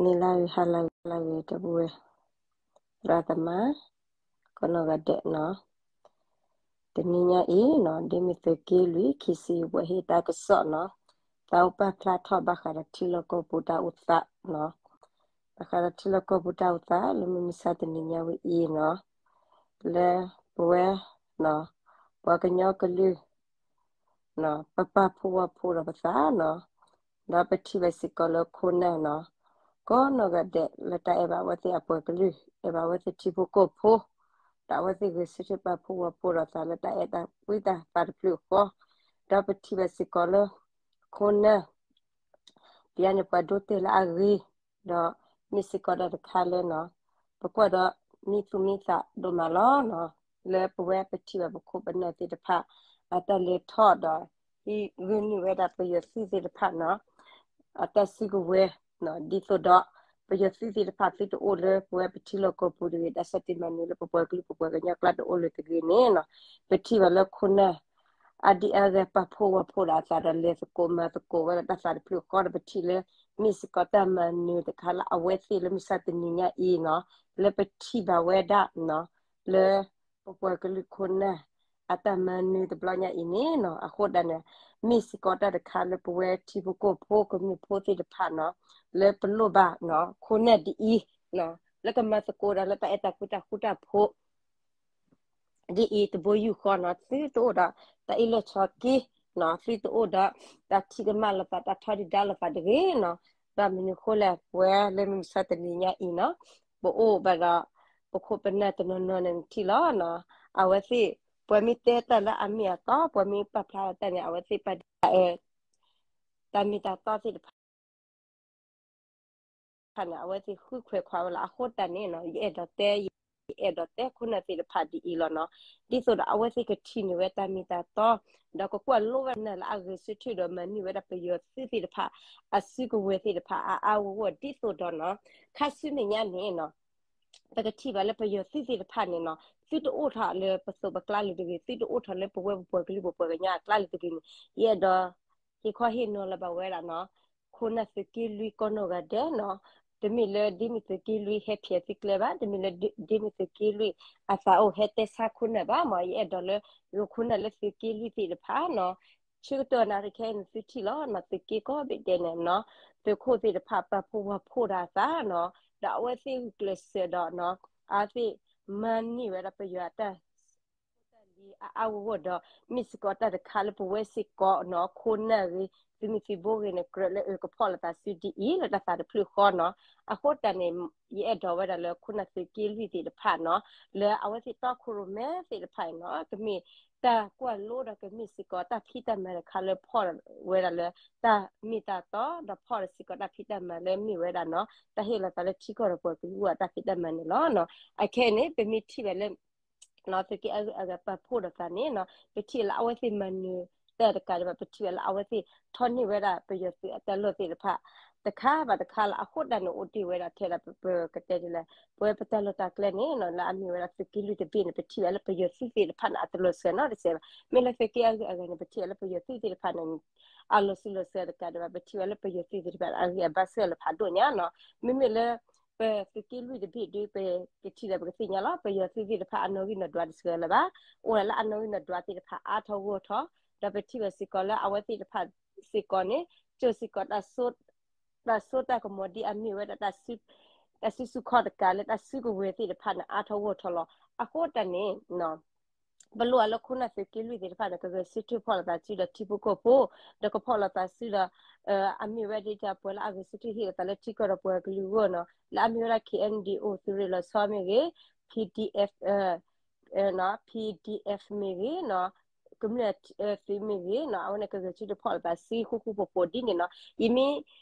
နံၤလၢဂ့ၤ ဟါလၢဂ့ၤ လၢဂ့ၤ ဒီပုၢ်ဝဲၢ် သရၣ်သမါ ကိးနီၢ်ဂၤဒဲးနီၤ, တနံၤညါအံၤနီၤ ဒ်မ့ၢ်သုးက့လွံၢ် ခံဆံ ပှၤဟ့ၣ်တၢ်ကစီၣ်နီၤ, သးအိၣ်ပာ်ဖျါထီၣ်ဘၣ်ဃးဒီးထံလီၢ်ကီၢ်ပူၤတၢ်အိၣ်သးနီၤ, ဘၣ်ဃးဒီးထံလီၢ်ကီၢ်ပူၤတၢ်အိၣ်သး လၢမုၢ်မဆါတနံၤညါဝဲအံၤနီၤ, လၢပဝဲ ပှၤကညီကလုာ် ပပာ်ဖှိၣ်ဝီဖိဒီးပသးနီၤ, ဒီးပထံၣ်ဘၣ်စ့ၢ်ကီးလၢခိၣ်နၢ်နီၤ, ကိးနီၢ်ဂၤဒဲးလၢတၢ်အဲၣ်ဘၣ်အဝဲသ့ၣ်အပှၤကလုာ် အဲၣ်ဘၣ်အဝဲသ့ၣ်ထံဖိကီၢ်ဖိ, ဒီးအဝဲသ့ၣ်ဂဲၤဆၢထၢၣ်ပာ်ဖှိၣ်ဝီဖိဒီးသးလၢတၢ်အဲၣ်တၢ်ကွံတၢ်သးတဖျၢၣ်ဃီ, ဒီးပထံၣ်ဘၣ်စ့ၢ်ကီးလၢ ခိၣ်နၢ် ပယါန့ၣ် ပှၤဒိတဲာ်လၢအဂ့ၤ, ဒီးမ့ၢ်စ့ၢ်ကီးတၢ်တခါလၢနီၤ, ပကွၢ်ဒီးမံသူၣ်မံသးဒိၣ်မးလီၤနီၤ, လၢပဝဲပထံၣ်ဘၣ်ပခိၣ်ပနၢ်သ့ၣ်တဖၣ် အတၢ်လဲၤထီၣ်ဒီး ဟံးဂုာ်န့ၢ်ဝဲဒၣ်ပယီၤသုးသ့ၣ်တဖၣ်နီၤ, အတၢ်စုကဝဲၤနီၤ, ဒ်သိးဒီး ပယီၤသုးသ့ၣ်တဖၣ်သုတအိၣ်လၢပဝဲပထံလီၢ်ကီၢ်ပူၤတဂ့ၤ, တၢ်ဆီၣ်တံၢ်မၤနၢၤလၢပပှၤကလုာ်ပပှၤကညီအကျါတအိၣ်လၢၤတဂ့ၤန့ၣ်နီၤ, ပထံၣ်ဘၣ်လၢခိၣ်နၢ် အါဒံအါဂၤပာ်ဖှိၣ်ဝီဖိဒီးအသးဒီးလဲၤသကိးမၤသကိးဝဲဒၣ်တၢ်သးတဖျၢၣ်ဃီဒီး ပထံၣ်လၢ မ့ၢ်စ့ၢ်ကီးတၢ်မၤနၢၤတခါလၢအဝဲသ့ၣ်လၢမုၢ်ဆါတနံၤညါအံၤနီၤ, လၢပထံၣ်ဘၣ်ဝဲဒၣ်နီၤ, လၢပပှၤကလုာ်ခိၣ်နၢ် အတၢ်မၤနၢၤတဘျီညါအံၤန့ၣ်နီၤ, အဃိဒၣ်န့ၣ် မ့ၢ်စ့ၢ်ကီးတၢ်တခါလၢပဝဲထံဖိကီၢ်ဖိကမျၢၢ်ဖိသ့ၣ်တဖၣ်နီၤ, လၢပလိၣ်ဘၣ်နီၤ, ခိၣ်နၢ်ဒ်အံၤနီၤ, လၢကမၤသကိးဒီးလၢတၢ်အဲၣ်တၢ်ကွံတၢ်ဃူတၢ်ဖိး ဒ်အံၤတဘိယူၢ်ဃီနီၤ, သုတအိၣ်ဒီးတၢ်အ့ၣ်လိာ်ဆိးက့နီၤ, သုတအိၣ်ဒီးတၢ်ထံၣ်ကမၣ်လိာ်သး တၢ်ထီဒုၣ်ဒါလိာ်သးတဂ့ၤနီၤ, ဒီးမနုၤအဃိလဲၣ် ပဝဲလၢမုၢ်မဆါတနံၤညါအံၤနီၤ, ပအိၣ်ဘၣ်ဒီး ပခိၣ်ပနၢ်တနီၤနီၤန့ၣ်ထံၣ်လီၤနီၤ, အဝဲသ့ၣ် ပှၤမ့ၢ်တဲတၢ်လၢအမ့ၢ်အတီ ပှၤမ့ၢ်ပာ်ဖျါတၢ်န့ၣ် အဝဲသ့ၣ်ပာ်ဒ်အ တၢ်မ့ၢ်တၢ်တီသ့ၣ်တဖၣ် ဖၣ်န့ၣ် အဝဲသ့ၣ်ဃုခွဲးခွါဝဲလီၤ. အဃိတၢ်န့ၣ်နီၤ, ယအဲၣ်ဒိးတဲ ယအဲၣ်ဒိးတဲခိၣ်နၢ်သ့ၣ်တဖၣ်ဒ်အံၤလီၤနီၤ, ဒ်သိးဒီးအဝဲသ့ၣ်ကထံၣ်န့ၢ်ဝဲတၢ်မ့ၢ်တၢ်တီ, ဒီးကကွၢ်လိဝဲဒၣ်နၢ်လၢအဂဲၤဆၢထၢၣ်ဒီးမၤန့ၢ်ဝဲဒၣ်ပယီၤသုးသ့ၣ်တဖၣ် အစုကဝဲၤသ့ၣ်တဖၣ်အါအါဂီၢ်ဂီၢ် ဒ်သိးဒီးနီၤ, ခါဆူမဲာ်ညါန့ၣ်နီၤ ပကထံၣ်ဘၣ်လၢပယီၤသုးသ့ၣ်တဖၣ်န့ၣ်နီၤ, သုတအိၣ်ထီၣ်လၢပသိးပကျါလၢၤတဂ့ၤ, သုတအိၣ်ထီၣ်လၢပဝဲပပှၤကလုာ်ပပှၤကညီအကျါလၢၤတဂ့ၤန့ၣ်, ယအဲၣ်ဒိး ဟ့ၣ်ခီဟ့ၣ်နီၤလၢၤဘၣ်ဝဲဒၣ်နီၤ, ခိၣ်နၢ်သုးက့လွံၢ်ကိးနီၢ်ဂၤဒဲးနီၤ, တမ့ၢ်လၢဒ်မ့ၢ်သုးက့လွံၢ်ဟဲဖျဲးသုကျဲဘၣ်, တမ့ၢ်လၢဒ်မ့ၢ်သုးက့လွံၢ်အသးအိၣ်ဟဲတဲဆါခိၣ်နၢ်ဘၣ်မး, ယအဲၣ်ဒိးလၢ ယခိၣ်နၢ်လၢသုးက့လွံၢ်သ့ၣ်တဖၣ်နီၤ, ဆၢကတီၢ်နၤတခဲအံၤန့ၣ်သုထံၣ်လီၤနီၤ, သုးက့ကိးဘ့ၣ်ဒဲးန့ၣ်နီၤ, သုးခိၣ်သ့ၣ်တဖၣ်ပာ်ဖှိၣ်ဝီဖှိၣ်ဒီးအသးနီၤ, ဒီးအဝဲသ့ၣ်ဂုာ်ကျဲးစၢးဒီးနီၤ, အဝဲသ့ၣ်မၤန့ၢ်ဝဲဒၣ်ပယီၤအတၢ် တၢ်လံအါအါဂီၢ်ဂီၢ်ဒီး မ့ၢ်စ့ၢ်ကီးတၢ်တခါလၢပဝဲစ့ၢ်ကီးနီၤ, ခိၣ်နၢ်ဂ့ၤ သုးမုၢ်သံၣ်ဘိဂ့ၤန့ၣ် ကြၢးလၢအကဖီၣ်လိာ်သးစုဒ်အံၤလၢတၢ်သးတဖျၢၣ်ဃီနီၤ, အဃိတၢ်န့ၣ် ယအဲၣ်ဒိးဝဲဒၣ်လၢခိၣ်နၢ်သုးက့လွံၢ်သ့ၣ်တဖၣ်နီၤ, လၢအဝဲသ့ၣ်တီခိၣ်ရိၣ်မဲသ့ၣ်တဖၣ်အံၤနီၤ, ကမ့ၢ်တၢ်ကွၢ်လိဒီးကမ့ၢ်စ့ၢ်ကီးတၢ်ဖံးတၢ်မၤတခါလၢဖီၣ်ဝဲဒၣ်လၢ တၢ်မ့ၢ်တၢ်တီ ဒီးဖီၣ်ဒီးစ့ၢ်ကီးတၢ်ဖံးတၢ်မၤလၢမ့ၢ်ဝဲဒၣ်နီၤ, တၢ်ဟ့ၣ်လီၤသးလၢထံကီၢ်ဒီးပှၤကလုာ်အတၢ်ဖံးတၢ်မၤန့ၣ်လီၤနီၤ, အခဲအံၤန့ၣ် ပမ့ၢ်ထံၣ်ဘၣ်လၢ သုးက့အဂၤအဂၤပာ်ဖှိၣ်ဒီးသးန့ၣ်နီၤ, ပထံၣ်လၢအဝဲသ့ၣ်မၤနၢၤတၢ်တကးဒံးဘၣ်, ပထံၣ်ဘၣ်လၢအဝဲသ့ၣ်ထီၣ်န့ၢ်ဝဲဒၣ်ပယီၤသုးအတၢ်လီၢ်သ့ၣ်တဖၣ် တခါဘၣ်တခါလီၤ. အဃိတၢ်န့ၣ်အိၣ်တ့ၢ်ဝဲဒၣ်ထဲဒၣ်ပကတဲဒ်လဲၣ်, ပဝဲပတၢ်လီၢ်တၢ်ကျဲန့ၣ်နီၤ, လၢအမ့ၢ်ဝဲဒၣ်သုးက့လွံၢ်တဘ့ၣ်န့ၣ် ပထံၣ်ဘၣ်လၢပယီၤသုးသ့ၣ်တဖၣ်န့ၣ် အတလီၤစၢၤနီတစဲးဘၣ်. မ့ၢ်လၢသုးက့အဂၤအဂၤန့ၣ် ပထံၣ်ဘၣ်လၢပယီၤသုးသ့ၣ်တဖၣ်န့ၣ် အလီၤစုလီၤစၢၤတကးဒံးဘၣ်, ပထံၣ်ဘၣ်လၢပယီၤသုးသ့ၣ်တဖၣ်န့ၣ် အဂံၢ်အဘါစၢၤလၢဖးဒိၣ်ညါနီၤ. မ့မ့ၢ်လၢ ပသုးက့လွံၢ်တဘ့ၣ်ဒီး ပကထံၣ်ဒီးပကသ့ၣ်ညါလီၤ. ပယီၤသုးသ့ၣ်တဖၣ်အနီၣ်ဂံၢ်နီၣ်ဒွးတစှၤလၢၤဘၣ်, အိၣ်ဒၣ်လၢအနီၣ်ဂံၢ်နီၣ်ဒွးသ့ၣ်တဖၣ်အါထီၣ်ဂီၢ်ထီၣ်, ဒီးပထံၣ်ဘၣ်စ့ၢ်ကီးလၢအဝဲသ့ၣ်တဖၣ်စ့ၢ်ကီးန့ၣ် ကၠိစ့ၢ်ကီး တၢ်စိတၢ်ကမီၤဒ်အမ့ၢ်ဝဲဒၣ် တၢ်စုဆူၣ်ခီၣ်တကးလၢတၢ်စုကဝဲၤသ့ၣ်တဖၣ်န့ၣ် အါထီၣ်ဂီၢ်ထီၣ်လီၤ. အဃိတၢ်န့ၣ် ပလိၣ်အီၤလၢခိၣ်နၢ်သုးက့လွံၢ်သ့ၣ်တဖၣ်န့ၣ် ကဂဲၤဆၢထၢၣ်ဖီၣ်လိာ်သးစုဒီးထံဖိကီၢ်ဖိ, ဒီးကဖီၣ်လိာ်သးစုဒီး အမ့ၢ်ဝဲဒၣ်ပှၤလၢအဂဲၤဆၢထၢၣ်ဟ့ၣ်လိာ်သးလၢထံကီၢ်ဒီးပှၤကလုာ်အဂီၢ်နီၤ, လၢအမ့ၢ်ဝဲဒၣ် K N D O သုးရ့ၣ်လီၤဆီမ့ၢ်ဂ့ၤ, P D F P D F မ့ၢ်ဂ့ၤနီၤ, ကမျၢၢ်သုးမ့ၢ်ဂ့ၤနီၤ, အဝဲန့ၣ်ကဂဲၤဆၢထၢၣ်ဖီၣ်လိာ်သးစုဃူဃူဖိးဖိးဒ်န့ၣ်နီၤ. ယမ့ၢ်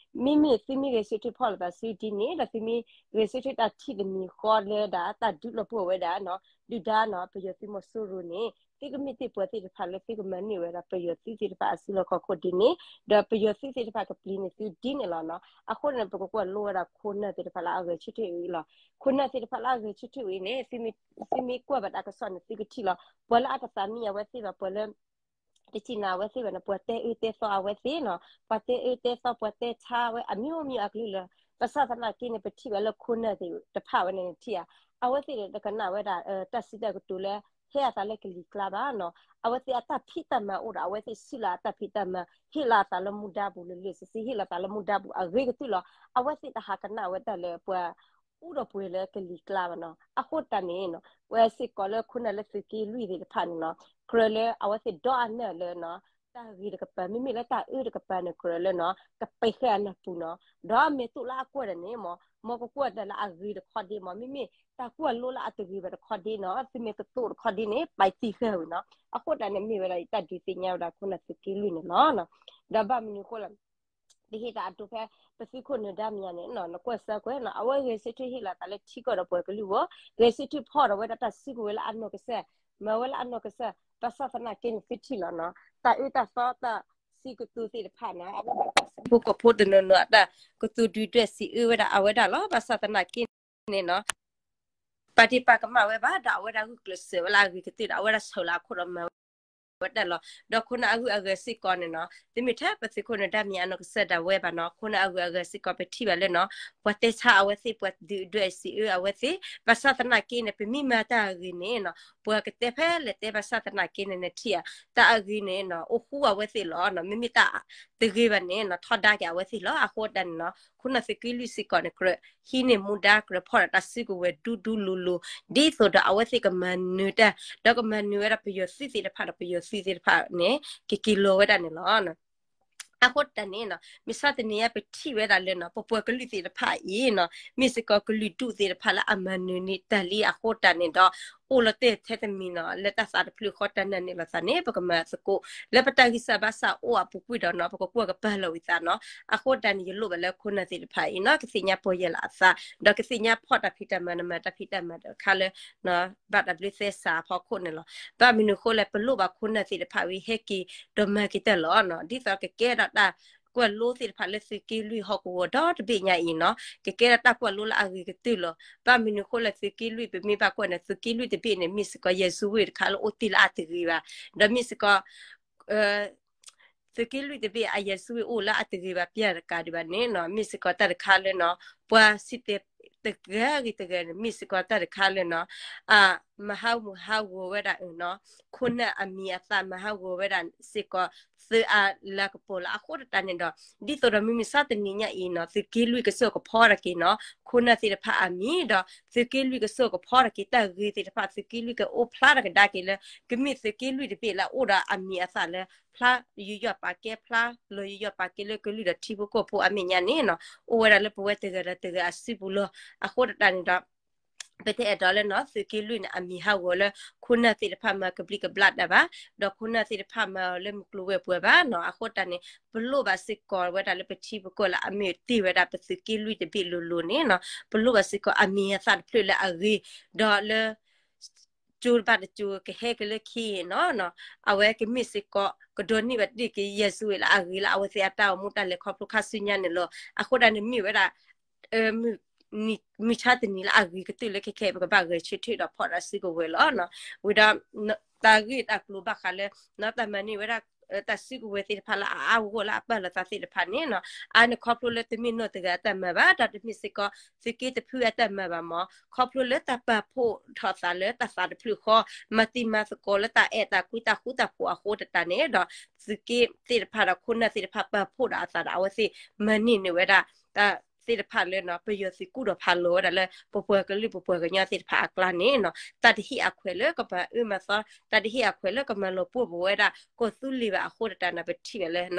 မ့မ့ၢ်သုမ့ၢ်ဂဲၤဆၢထၢၣ်ဖီၣ်လိာ်သးစုဒ်န့ၣ် ဒီးသုမ့ၢ်ဂဲၤဆၢထၢၣ်တၢ်ထံၣ်တမံၤဃီလၢဒၣ်တၢ်ဒုးလီၤပှီၢ်ဝဲဒၣ်နီၤ, ဒုၣ်ဒါနီၤ, ပယီၤသုးမီၤစိရိၤန့ၣ် သုကမ့ၢ်တ့ၢ်ပှၤသ့ၣ်တဖၣ်လၢသုကမၤန့ၢ်ဝဲဒၣ်ပယီၤသုးသ့ၣ်တဖၣ်အစုလီၢ်ခီၣ်ခိၣ်ဒ်န့ၣ်, ဒီးပယီၤသုးသ့ၣ်တဖၣ်ကပျံၤန့ၢ်သုဒ်န့ၣ်လီၤနီၤ. အဃိန့ၣ် ပကကွၢ်လိဝဲဒၣ်ခိၣ်နၢ်သ့ၣ်တဖၣ်လၢအဂဲၤဆၢထၢၣ်ဝဲအံၤလီၤ. ခိၣ်နၢ်သ့ၣ်တဖၣ်လၢအဂဲၤဆၢထၢၣ်ဝဲအံၤန့ၣ် သုမ့ၢ်ကွၢ်ဘၣ်တၢ်ကစီၣ်န့ၣ် သုကထံၣ်လီၤ. ပှၤလၢအတသးမံအဝဲသ့ၣ်ဘၣ်, ပှၤလၢ တထံၣ်နၤအဝဲသ့ၣ်ဘၣ်န့ၣ် ပှၤတဲအၢတဲသီအဝဲသ့ၣ်နီၤ, ပှၤတဲအၢတဲသီ ပှၤတဲဆါဝဲအမျိုးမျိုးအကလုာ်လၢ ဘၣ်ဆၣ်သနာ်က့န့ၣ် ပထံၣ်ဝဲလၢခိၣ်နၢ်သ့ၣ်တဖၣ်ဝဲန့ၣ် နထံၣ်ဧါ, အဝဲသ့ၣ်တကနၣ်ဝဲဒၣ် တၢ်စံးတၢ်ကတိၤလၢ ဟ့ၣ်အသးလၢကလံၤကျါဘၣ်နီၤ. အဝဲသ့ၣ်အတၢ်ဖံးတၢ်မၤအိၣ်ဒီး အဝဲသ့ၣ်ဆှၢလီၤအတၢ်ဖံးတၢ်မၤ ဟ့ၣ်လီၤအသးလၢမူဒါပူၤလၢလၢဆ့ဆ့ ဟ့ၣ်လီၤအသးလၢမူဒါပူၤအဂ့ၤကတၢၢ်လီၤ. အဝဲသ့ၣ်တဟးကနၣ်ဝဲတၢ်လၢပှၤ အိၣ်ဒီးပှဲၤလၢကလံၤကျါဘၣ်နီၤ. အဃိတၢ်န့ၣ်နီၤ ဝဲစ့ၢ်ကီးလၢခိၣ်နၢ်လၢသုးက့လွံၢ်သ့ၣ်တဖၣ်န့ၣ်နီၤ ကြၢးလၢအဝဲသ့ၣ်ဒီအနၢ်လၢနီၤ တၢ်ဂ့ၤတကပၤ မ့မ့ၢ်လၢတၢ်အၢတကပၤန့ၣ် ကြၢးလၢနီၤ ကပဲာ်ဃဲအနၢ်ပူၤနီၤ ဒီးမ့ၢ်တိၢ်လၢအကွၢ်ဒီးန့ၣ်မ့ၢ် မ်ကကွၢ်တၢ်လၢအဂ့ၤတခီဒ့မ့ၢ် မ့မ့ၢ်တၢ်ကွၢ်လိလၢအတဂ့ၤဘၣ်တခီဒ့နီၤ သုမ့ၢ်တတိၢ်တခီဒ့န့ၣ် ပာ်သံဃဲဝံၤနီၤ. အဃိတၢ်န့ၣ်မ့ၢ်ဝဲဒၣ် ယတၢ်ဒုးသ့ၣ်ညါဝဲဒၣ်ခိၣ်နၢ်သုးက့လွံၢ်န့ၣ်လီၤ. ဒီးဘၣ်မနုၤအဃိလဲၣ် တဟ့ၣ်တၢ်အဒိဖဲ ပသုးခိၣ်နၢၤဒါမံၤညါန့ၣ်နီၤ နကွၢ်စၢၤကွဲးနီၤ အဝဲဂဲၤဆၢထၢၣ်ဟ့ၣ်လီၤသးလၢထံကီၢ်ဒီးပှၤကလုာ်အဂီၢ် ဂဲၤဆၢထၢၣ်ဖီၣ်ဒီးဝဲဒၣ်တၢ်စုကဝဲၤလၢအနီၢ်ကစၢ် မၤဝဲလၢအနီၢ်ကစၢ် ဘၣ်ဆၣ်သနာ်က့န့ၣ် သုထံၣ်လီၤနီၤ တၢ်အၢတၢ်သီတၢ်စံးကတိၤသ့ၣ်တဖၣ်နီၤ အဝဲဒၣ်တၢ်စုဖိကီၢ်ဖိတနီၤနီၤ အတၢ်ကတိၤဒုၣ်ဒွဲၣ်စံးအၢဝဲဒၣ်အဝဲဒၣ်လီၤ. ဘၣ်ဆၣ်သနာ်က့န့ၣ်နီၤ ပာ်ဒ့ၣ်ပာ်ကမၣ်ဝဲဘၣ် ဒီးအဝဲဒၣ်ဂုာ်ကျဲးစၢးဝဲလၢအဂ့ၤကတၢၢ်ဒီး အဝဲဒၣ်ဆှၢလီၤအခိၣ်ဒီးမၤဝဲဒၣ်လီၤ. ဒီးခိၣ်နၢ်အဂုၤအဂၤစ့ၢ်ကီးန့ၣ်နီၤ တမ့ၢ်ထဲပသုးခိၣ်နၢၤဒါမံၤအနီၢ်ကစၢ်ဒၣ်ဝဲဘၣ်နီၤ ခိၣ်နၢ်အဂုၤအဂၤစ့ၢ်ကီး ပထံၣ်ဘၣ်လၢနီၤ ပှၤတဲဆါအဝဲသ့ၣ် ပှၤဒုၣ်ဒွဲၣ်စံးအၢအဝဲသ့ၣ် ဘၣ်ဆၣ်သနာ်က့န့ၣ် ပမ့ၢ်မၤတၢ်အဂ့ၤန့ၣ်နီၤ ပှၤကတဲဖဲလဲၣ်တဲ ဘၣ်ဆၣ်သနာ်က့န့ၣ် နထံၣ်ဧါ တၢ်အဂ့ၤန့ၣ်နီၤ အိၣ်ဃူအဝဲသ့ၣ်လီၤ. မ့မ့ၢ်တၢ်တဂ့ၤဘၣ်န့ၣ်နီၤ ထီဒါက့ၤအဝဲသ့ၣ်လီၤ. အဃိတၢ်န့ၣ်နီၤ ခိၣ်နၢ်သုးက့လွံၢ်စ့ၢ်ကီးန့ၣ် ကြၢးဟံးန့ၢ်မူဒါ ကြၢးဖီၣ်ဒီးတၢ်စုကဝဲၤဒူဒူလိၤလိၤ ဒ်သိးဒီးအဝဲသ့ၣ်ကမၤနၢၤတၢ် ဒီးကမၤနၢၤဝဲဒၣ်ပယီၤသုးသ့ၣ်တဖၣ်ဒီး ပယီၤသုးသ့ၣ်တဖၣ်န့ၣ် ကက့ၤလီၤဝဲဒၣ်န့ၣ်လီၤ. အဃိတၢ်န့ၣ်နီၤ မုၢ်ဆါတနံၤညါပထံၣ်ဝဲဒၣ်လၢနီၤ ပပှၤကလုာ်သ့ၣ်တဖၣ်အံၤနီၤ မ့ၢ်စ့ၢ်ကီးကလုာ်ဒူၣ်သ့ၣ်တဖၣ်လၢအမၤနၢၤန့ၢ်တၢ်လံ အဃိတၢ်န့ၣ်ဒီး အိၣ်လီၤတဲာ်ထဲတမံၤနီၤ လၢတၢ်သးတဖျၢၣ်ဃီတၢ်နာ်န့ၢ်လိာ်သးန့ၣ် ပကမၤသကိး လၢပတၢ်ဂံၢ်စၢ်ဘါစၢ်အိၣ်အပူၤကွံာ်ဒီးနီၤ ပကကွၢ်ကပၤလီၤဝံၤသးနီၤ. အဃိတၢ်န့ၣ် ယလိၣ်ဘၣ်လၢခိၣ်နၢ်သ့ၣ်တဖၣ်အံၤနီၤ ကသ့ၣ်ညါပီၢ်ယၢ်လီၤအသး ဒီးကသ့ၣ်ညါဖီၣ်တၢ်ဖံးတၢ်မၤ နမၤတၢ်ဖံးတၢ်မၤတခါလၢ ဘၣ်တၢ်ဘျုးသဲစးအဖီခိၣ်န့ၣ်လီၤ. ဘၣ်မနုၤအဃိလဲၣ် ပလိၣ်ဘၣ်ခိၣ်နၢ်သ့ၣ်တဖၣ်ဝံၤ ဟဲက့ၤဒီးမၤက့ၤတၢ်လီၤနီၤ ဒ်သိးကကဲဒီးတၢ်ကွၢ်လိသ့ၣ်တဖၣ်လၢသုးက့လွံၢ်ဟီၣ်ကဝီၤဒီတဘ့ၣ်ညါအံၤနီၤ ကကဲဒီးတၢ်ကွၢ်လိလၢအဂ့ၤကတၢၢ်လီၤ. ဘၣ်မနုၤအဃိလဲၣ် သုးက့လွံၢ် ပမ့ၢ်ဘၣ်ကွၢ်န့ၣ် သုးက့လွံၢ်တဘ့ၣ်န့ၣ် မ့ၢ်စ့ၢ်ကီးယဲၢ်ဆူဝ့ၢ်တခါလၢအိၣ်တ့ၢ်လၢအတဂ့ၤဘၣ် ဒီးမ့ၢ်စ့ၢ်ကီး သုးက့လွံၢ်တဘ့ၣ်အယဲၢ်ဆူဝ့ၢ်အိၣ်လၢအတဂ့ၤဘၣ်ပျၢ်တကးဒံးဘၣ်န့ၣ်နီၤ မ့ၢ်စ့ၢ်ကီးတၢ်တခါလၢနီၤ ပှၤစံၣ်တဲၤတဂၤဂ့ၤတဂၤန့ၣ် မ့ၢ်စ့ၢ်ကီးတၢ်တခါလၢနီၤ အမၤဟးဂူာ်ဟးဂီၤဝဲဒၣ်နီၤ ခိၣ်နၢ်အမံၤအသၣ်မၤဟးဂီၤဝဲဒၣ်စ့ၢ်ကီး သုးအလၤကပီၤလီၤ. အဃိတၢ်န့ၣ်ဒီး ဒ်သိးဒီးမုၢ်မဆါတနံၤညါအံၤနီၤ သုးက့လွံၢ်ကစိာ်ကဖီထီၣ်က့ၤနီၤ ခိၣ်နၢ်သ့ၣ်တဖၣ်အမံၤဒီး သုးက့လွံၢ်ကစိာ်ကဖီထီၣ်က့ၤ တၢ်ဂ့ၤသ့ၣ်တဖၣ် သုးက့လွံၢ်ကအိၣ်ဖျါထီၣ်ကဒါက့ၤလၢ ကမ့ၢ်သုးက့လွံၢ်တဘ့ၣ်လၢအအိၣ်ဒီးအမံၤအသၣ်လၢ ဖျါယူးယီၣ်ပာ်ကဲ ဖျါလီၤယူးယီၣ်ပာ်ကဲလၢကလုာ်ဒီးထံဖိကီၢ်ဖိအမဲာ်ညါန့ၣ်နီၤ အိၣ်ဝဲဒၣ်လၢပဝဲတဂၤဒီးတဂၤအစုပူၤလီၤ. အဃိတၢ်န့ၣ်ဒီး ပတအဲၣ်ဒိးလၢနီၤ သုးက့လွံၢ်န့ၣ် အမံၤဟးဂီၤလၢ ခိၣ်နၢ်သ့ၣ်တဖၣ်မၤကဘျံးကဘျၣ်တၢ်ဘၣ်, ဒီးခိၣ်နၢ်သ့ၣ်တဖၣ်မၤအီၤလၢမုၢ်ကျိၤဝဲၤပှဲၤဘၣ်နီၤ. အဃိတၢ်န့ၣ် ပလိၣ်ဘၣ်စ့ၢ်ကီးဝဲဒၣ်လၢပထံပကီၢ်လၢအမ့ၢ်တ့ၢ်ဝဲဒၣ်ပသုးက့လွံၢ်တဘ့ၣ်လိၤလိၤန့ၣ်နီၤ, ပလိၣ်ဘၣ်စ့ၢ်ကီးအမံၤအသၣ်တဖျၢၣ်လၢအဂ့ၤ, ဒီးလၢ ကၠိတဘၣ်တကၠိကဟဲက့ၤလၢခံနီၤ, အဝဲကမ့ၢ်စ့ၢ်ကီး ကဒိးန့ၢ်ဘၣ်တ့ၢ်က့ၤယဲၢ်ဆူဝ့ၢ်လၢအဂ့ၤလၢအဝဲသ့ၣ်အတၢ်အိၣ်မူတၢ်လဲၤခီဖျိခါဆူညါန့ၣ်လီၤ. အဃိဒၣ်န့ၣ်မ့ၢ်ဝဲဒၣ် မုၢ်ဆါတနံၤလၢအဂ့ၤကတၢၢ်လၢခဲခဲအံၤ ပကဘၣ်ဂဲၤဆၢထၢၣ်ဒီးဖီၣ်တၢ်စုကဝဲၤလီၤ. ဝံၤဒီး တၢ်ဂ့ၢ်တၢ်ကျိၤဘၣ်ဃးလၢ တၢ်မၤန့ၢ်ဝဲဒၣ် တၢ်စုကဝဲၤသ့ၣ်တဖၣ်လၢအအါဂီၢ်လၢအပာ်လီၤသးသ့ၣ်တဖၣ်န့ၣ်နီၤ, အါန့ၣ်ခီဖျိလၢတမ့ၢ်နီၢ်တဂၤအတၢ်မၤဘၣ်, ဒီးတမ့ၢ်စ့ၢ်ကီး သုးက့တဖုအတၢ်မၤဘၣ်မး, ခီဖျိလၢတၢ်ပာ်ဖှိၣ်ထီၣ်သးလၢတၢ်သးတဖျၢၣ်ဃီ, မၤတံၤမၤသကိးလၢတၢ်အဲၣ်တၢ်ကွံတၢ်ဃူတၢ်ဖိးအဃိတၢ်န့ၣ်ဒီး သုးက့သ့ၣ်တဖၣ်ဒီးခိၣ်နၢ်သ့ၣ်တဖၣ်ပာ်ဖှိၣ်ဒီးအသးဒီးအဝဲသ့ၣ်မၤန့ၢ်န့ၢ်ဝဲဒၣ် တၢ်သ့ၣ်တဖၣ်လၢနီၤ ပယီၤသုးကူၣ်ဒီးဖးလီၤဝဲဒၣ်လၢ ပပှၤကလုာ်ပပှၤကညီသ့ၣ်တဖၣ်အကျါန့ၣ်နီၤ, တၢ်တဟ့ၣ်အခွဲးလၢကမၤအၢမၤသီ, တၢ်တဟ့ၣ်အခွဲးလၢကမၤလီၤပှီၢ်ပဝဲဒၣ် ကီၢ်သူလ့ၤဘၣ်အဃိတၢ်န့ၣ် ပထံၣ်ဘၣ်လၢ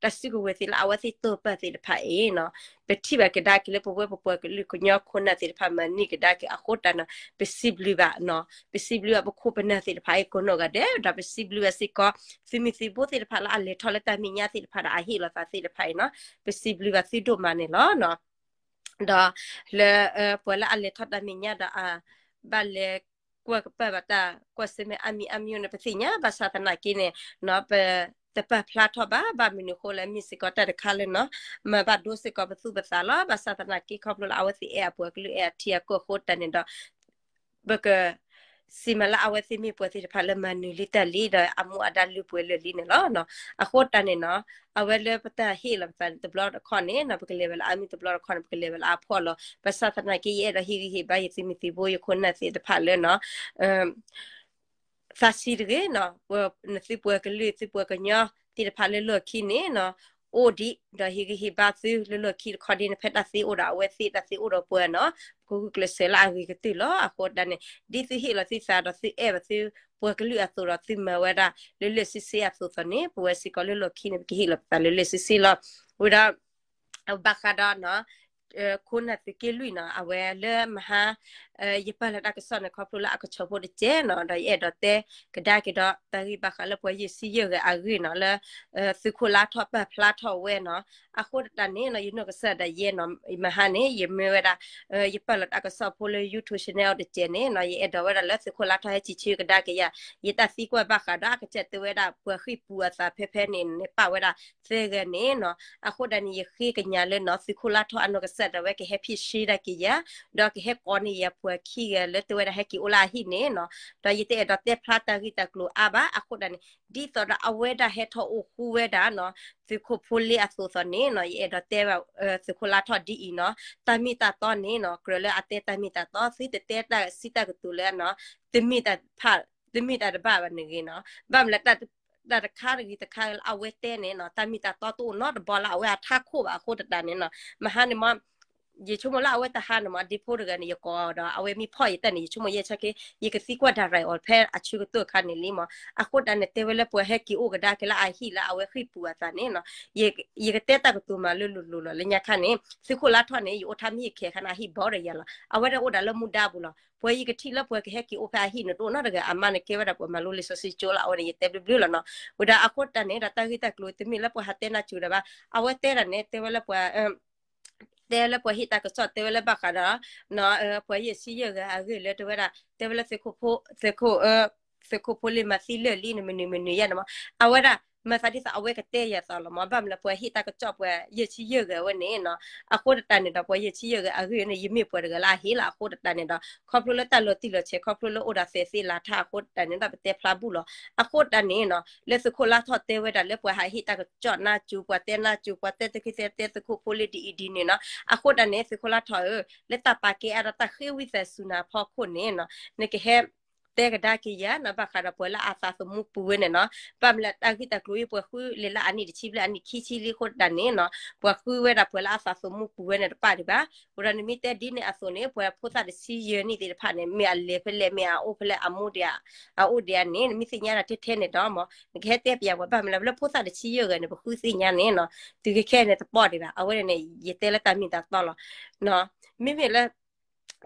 တၢ်စုကဝဲၤသ့ၣ်လၢအဝဲသ့ၣ်တိာ်ပာ်သ့ၣ်တဖၣ်အံၤနီၤ, ပထံၣ်ဘၣ်ကဒါက့ၤလၢပဝဲပပှၤကလုာ်ကညီခိၣ်နၢ်သ့ၣ်တဖၣ်မၤန့ၢ်ကဒါက့ၤအဃိတၢ်နီၤ, ပစံးဘျုးဘၣ်နီၤ, ပစံးဘျုးဘၣ်ပခိၣ်ပနၢ်သ့ၣ်တဖၣ်အံၤကိးနီၢ်ဂၤဒဲး, ဒီးပစံးဘျုးဘၣ်စ့ၢ်ကီး သုးမုၢ်သုးဘိသ့ၣ်တဖၣ်လၢအလဲၤထီၣ်လၢတၢ်မဲာ်ညါသ့ၣ်တဖၣ်ဒီးအဟ့ၣ်လီၤသးသ့ၣ်တဖၣ်အံၤနီၤ, ပစံးဘျုးဘၣ်သုဒိၣ်မးန့ၣ်လီၤ. ဒီးလၢ ပှၤလၢအလဲၤထီၣ်တၢ်မဲာ်ညါဒီး ဘၣ်လဲၤကွၢ်ကပၤဘၣ်တၢ်ကွၢ်ဆၢၣ်မဲာ်အါမံၤအါမံၤန့ၣ် ပသ့ၣ်ညါ, ဘၣ်ဆၣ်သနာ်က့န့ၣ် ပတပာ်ဖျါထီၣ်ဘၣ်, ဘၣ်မနုၤအဃိလဲၣ် မ့ၢ်စ့ၢ်ကီးတၢ်တခါလၢနီၤ မၤဘၣ်ဒိစ့ၢ်ကီးပသူၣ်ပသးလီၤ. ဘၣ်ဆၣ်သနာ်က့ခီဖျိလၢအဝဲသ့ၣ်အဲၣ်အပှၤကလုာ်အဲၣ်အထံအကီၢ်အဃိတၢ်န့ၣ်ဒီး ပက စံးမးလၢအဝဲသ့ၣ်မ့ၢ်ပှၤသ့ၣ်တဖၣ်လၢမၤနၢၤလံတၢ်လံ ဒီးအမူအဒါလုၢ်ပှဲၤလၢာ်လံန့ၣ်လီၤ. အဃိတၢ်န့ၣ်နီၤ အဝဲလၢပတၢ်ဟ့ၣ်လီၤပသးန့ၣ်တဘျီတခီၣ်န့ၣ်နီၤ ပကလဲၤဝဲလၢအမုၢ်တဘျီတခီၣ်န့ၣ် ပကလဲၤဝဲလၢအဖှီၣ်လီၤ. ဘၣ်ဆၣ်သနာ်က့ ယအဲၣ်ဒိးဟ့ၣ်ဂံၢ်ဟ့ၣ်ဘါယသုးမုၢ်သံၣ်ဘိ ယခိၣ်နၢ်သ့ၣ်တဖၣ်လၢနီၤ သးဆံးတဂ့ၤနီၤ နသုပှၤကလုာ်သုပှၤကညီသ့ၣ်တဖၣ်လၢလီၢ်ခံန့ၣ်နီၤ အိၣ်ဒံး ဒီးဟ့ၣ်ဂံၢ်ဟ့ၣ်ဘါသုလၢလီၢ်ခံတခီဒ်န့ၣ် ဖဲတၢ်သ့အိၣ်ဒီးအဝဲသ့ၣ် တၢ်သ့အိၣ်ဒီးပှၤနီၤ ပကဂုာ်ကျဲးစၢးလၢအဂ့ၤကတၢၢ်လီၤ. အဃိတၢ်န့ၣ် ဒ်သုဟ့ၣ်လီၤသုသးဒီးသုအဲၣ်ဘၣ်သုပှၤကလုာ်အသိးဒီးသုမၤဝဲဒၣ်လၢလၢာ်ဆ့ဆ့အသိးသိးန့ၣ် ပဝဲစ့ၢ်ကီးလၢလီၢ်ခံန့ၣ် ပကဟ့ၣ်လီၤပသးလၢလၢာ်ဆ့ဆ့လီၤ. ဝံၤဒီး ဘၣ်ဃးဒီးနီၤ ခိၣ်နၢ်သုးက့လွံၢ်နီၤ အဝဲလၢမဟါ ယပာ်လီၤတၢ်ကစီၣ်န့ၣ် ခီဖျိလၢအကဆီၣ်ဖိတကဲနီၤ ဒီးယအဲၣ်ဒိးတဲကဒါက့ၤဒီး တၢ်ဂ့ၢ်ဘၣ်ဃးလၢပှၤယဲၢ်ဆံယဲၢ်ဂၤအဂ့ၢ်နီၤ လၢ သုးခိၣ်လါထီၣ်ပာ်ဖျါထီၣ်ဝဲနီၤ. အဃိတၢ်န့ၣ်နီၤ ယနီၢ်ကစၢ်ဒၣ်ယဲနီၤ မဟါန့ၣ် ယမ့ၢ်ဝဲဒၣ် ယပာ်လီၤတၢ်ကစီၣ်ဖိလၢ YouTube channel တကဲန့ၣ်နီၤ ယအဲၣ်ဒိးဝဲဒၣ်လၢသုးခိၣ်လါထီၣ်ဟဲစံးဆၢကဒါက့ၤယၤ ယတၢ်သံကွၢ်ဘၣ်ဃးဒီးအကစၢ်တဲဝဲဒၣ် ပှၤဃ့ၢ်ပူၤအသးဖဲဖဲန့ၣ်န့ၣ် ပာ်ဝဲဒၣ်သၢဂၤန့ၣ်နီၤ. အဃိဒၣ်န့ၣ် ယဃ့ကညးလၢနီၤ သုးခိၣ်လါထီၣ်အနီၢ်ကစၢ်ဒၣ်ဝဲကဟဲဖံးရှဲဒၣ်က့ၤယၤ ဒီးကဟဲကိးန့ၢ်ယၤပှၤခံဂၤလၢတဲဝဲဒၣ်ဟဲက့ၤအိၣ်လၢအဟံၣ်န့ၣ်နီၤ. ဒီးယတအဲၣ်ဒိးတဲဖျါတၢ်ဂ့ၢ်တၢ်ကျိၤအါဘၣ်. အဃိဒၣ်န့ၣ် ဒ်သိးဒီးအဝဲဒၣ်ဟဲထီၣ်အိၣ်ဃူဝဲဒၣ်နီၤ သုးခိၣ်ဖိလ့အသိးသိးန့ၣ်နီၤ ယအဲၣ်ဒိးတဲဘၣ် သုးခိၣ်လါထီၣ်ဒ်အံၤနီၤ တၢ်မ့ၢ်တၢ်တီန့ၣ်နီၤ ကြၢးလၢအတဲတၢ်မ့ၢ်တၢ်တီ သုတတဲတၢ်စံးတၢ်ကတိၤလၢနီၤ တမ့ၢ်တၢ်တဖၣ် တမ့ၢ်တၢ်တဘၣ်ဘၣ်န့ၣ်ဂ့ၤနီၤ. ဘၣ်မနုၤလဲၣ် တၢ်တခါတဂ့ၤတခါလၢအဝဲတဲန့ၣ်နီၤ တၢ်မ့ၢ်တၢ်တီတအိၣ်နီတဘီလၢအဝဲအထးခိၣ်ဘၣ်. အဃိတၢ်န့ၣ်နီၤ မဟါန့ၣ်မ့ၢ် ယဆိကမိၣ်လၢအဝဲတဟါန့ၣ်မ့ၢ် ဒ့ဖိတဂၤန့ၣ် ယကိးဒီး အဝဲမ့ၢ်ဖီၣ်ယတၢ်န့ၣ် ယဆိကမိၣ်ယဲၢ်ဆၢက့ၤ ယကသံကွၢ်ဒၣ်ရဲၣ်အီၤဖဲအဆၢကတီၢ်အခါန့ၣ်လံမ့ၢ်. အဃိတၢ်န့ၣ် တဲဝဲလၢပှၤဟဲက့ၤအိၣ်ကဒါက့ၤလၢအဟံၣ်လၢအဝဲဃ့ၢ်ပူၤအသးန့ၣ်နီၤ ယကတဲတၢ်ကတိၤမးလၢလိၤလိၤလီၤ. လၢညါခါန့ၣ် သုးခိၣ်လါထီၣ်န့ၣ် ယအိၣ်ထါမ့ၢ်ယခဲခါန့ၣ် အဟံၣ်ဘီဒီးယၤလီၤ. အဝဲဒၣ်အိၣ်ဒၣ်လၢမူဒါပူၤလီၤ. ပှၤယကထံၣ်လၢပှၤကဟဲက့ၤအိၣ်ဖဲအဟံၣ်န့ၣ် တအိၣ်နီတဂၤ အမါန့ၣ်ကဲဝဲဒၣ်ပှၤမၤလိလံာ်စီဆှံကၠိလၢအဝဲန့ၣ် ယတဲဘျုးဘျုးလီၤနီၤ. ဝံၤဒီးအဃိတၢ်န့ၣ်ဒီး တၢ်ဂ့ၢ်တၢ်ကျိၤတမ့ၢ်လၢပှၤဟးတဲနၢ်စူၤဒီးဘၣ်. အဝဲတဲဒၣ်န့ၣ် တဲဝဲလၢပှၤ တဲလၢပှၤဟ့ၣ်တၢ်ကစီၣ် တဲဝဲလၢဘၣ်ဃးဒီး ပှၤယဲၢ်ဆံယဲၢ်ဂၤအဂ့ၢ်လၢတဲဝဲဒၣ် တဲဝဲလၢသုးခိၣ်ဖိ သုးခိၣ် သုးခိၣ်ဖိလ့မၤသံလၢာ်လံန့ၣ် မနုၤမနုၤယါန့ၣ်မ့ၢ် အဝဲဒၣ် မၤသးဒ်သိးအဝဲကတဲယၤသးလီၤမ့ၢ် ဘၣ်မနုၤလၢပှၤဟ့ၣ်တၢ်ကစီၣ်ပှၤယဲၢ်ဆံယဲၢ်ဂၤဝဲန့ၣ်နီၤ. အဃိတၢ်န့ၣ်ဒီး ပှၤယဲၢ်ဆံယဲၢ်ဂၤအဂ့ၢ်န့ၣ် ယမ့ၢ်ပှၤတဂၤလၢအဟ့ၣ်လီၤ. အဃိတၢ်န့ၣ်ဒီး ခီဖျိလၢတၢ်လီၤတံၢ်လီၤဆဲး ခီဖျိလၢအိၣ်ဒီးသဲးသ့ၣ်လၤထၢ် အဃိတၢ်န့ၣ်ဒီး ပတဲဖျါဘူၣ်လီၤ. အဃိတၢ်န့ၣ်နီၤ လၢသုးခိၣ်လါထီၣ်တဲဝဲဒၣ်လၢပှၤဟးဟ့ၣ်တၢ်ကစီၣ်နၢ်စူၤ ပှၤတဲနၢ်စူၤ ပှၤတဲတခီတဲ တဲသုးခိၣ်ဖိလ့ဒ်အံၤဒ်န့ၣ်နီၤ. အဃိတၢ်န့ၣ် သုးခိၣ်လါထီၣ်ဧၢ လၢတၢ်ပာ်ကဲအါဒီးတၢ်ဃ့ဝံသးစူၤနၤအဖီခိၣ်န့ၣ်နီၤ နကဟဲ တဲကဒါက့ၤယၤနီၤ ဘၣ်ဃးဒီးပှၤလၢအသးသမူပူၤဝဲန့ၣ်နီၤ. ဘၣ်မနုၤလၢတၢ်ဂ့ၢ်တၢ်ကျိၤအံၤ ပှၤဃုလဲၤလၢအနံၣ်တဆံဘျဲၣ် အနံၣ်ခံဆံလံအဃိတၢ်န့ၣ်နီၤ ပှၤဃုဝဲဒၣ်ပှၤလၢအသးသမူပူၤဝဲန့ၣ်တပာ်ဒံးဘၣ်. ဝံၤဒီးနမ့ၢ်တဲဒ်န့ၣ်အသိးန့ၣ် ပှၤဖိသၣ်တဆံယဲၢ်နံၣ်သ့ၣ်တဖၣ်န့ၣ် မ့ၢ်အလဲၤဖဲလဲၣ် မ့ၢ်အအိၣ်ဖဲလဲၣ် အမူဒံး အအိၣ်ဒံးဧါန့ၣ် နမ့ၢ်သ့ၣ်ညါဒၣ်ထဲထဲန့ၣ်ဒီးမ့ၢ် နကဟဲတဲပျးပှၤ ဘၣ်မနုၤလၢပှၤဖိသၣ်တဆံယဲၢ်ဂၤန့ၣ် ပဃုသ့ၣ်ညါန့ၣ်နီၤ တုၤခဲခဲန့ၣ်တပာ်ဒံးဘၣ်. အဝဲန့ၣ် ယတဲလၢတၢ်မ့ၢ်တၢ်တီလီၤ. မ့မ့ၢ်လၢ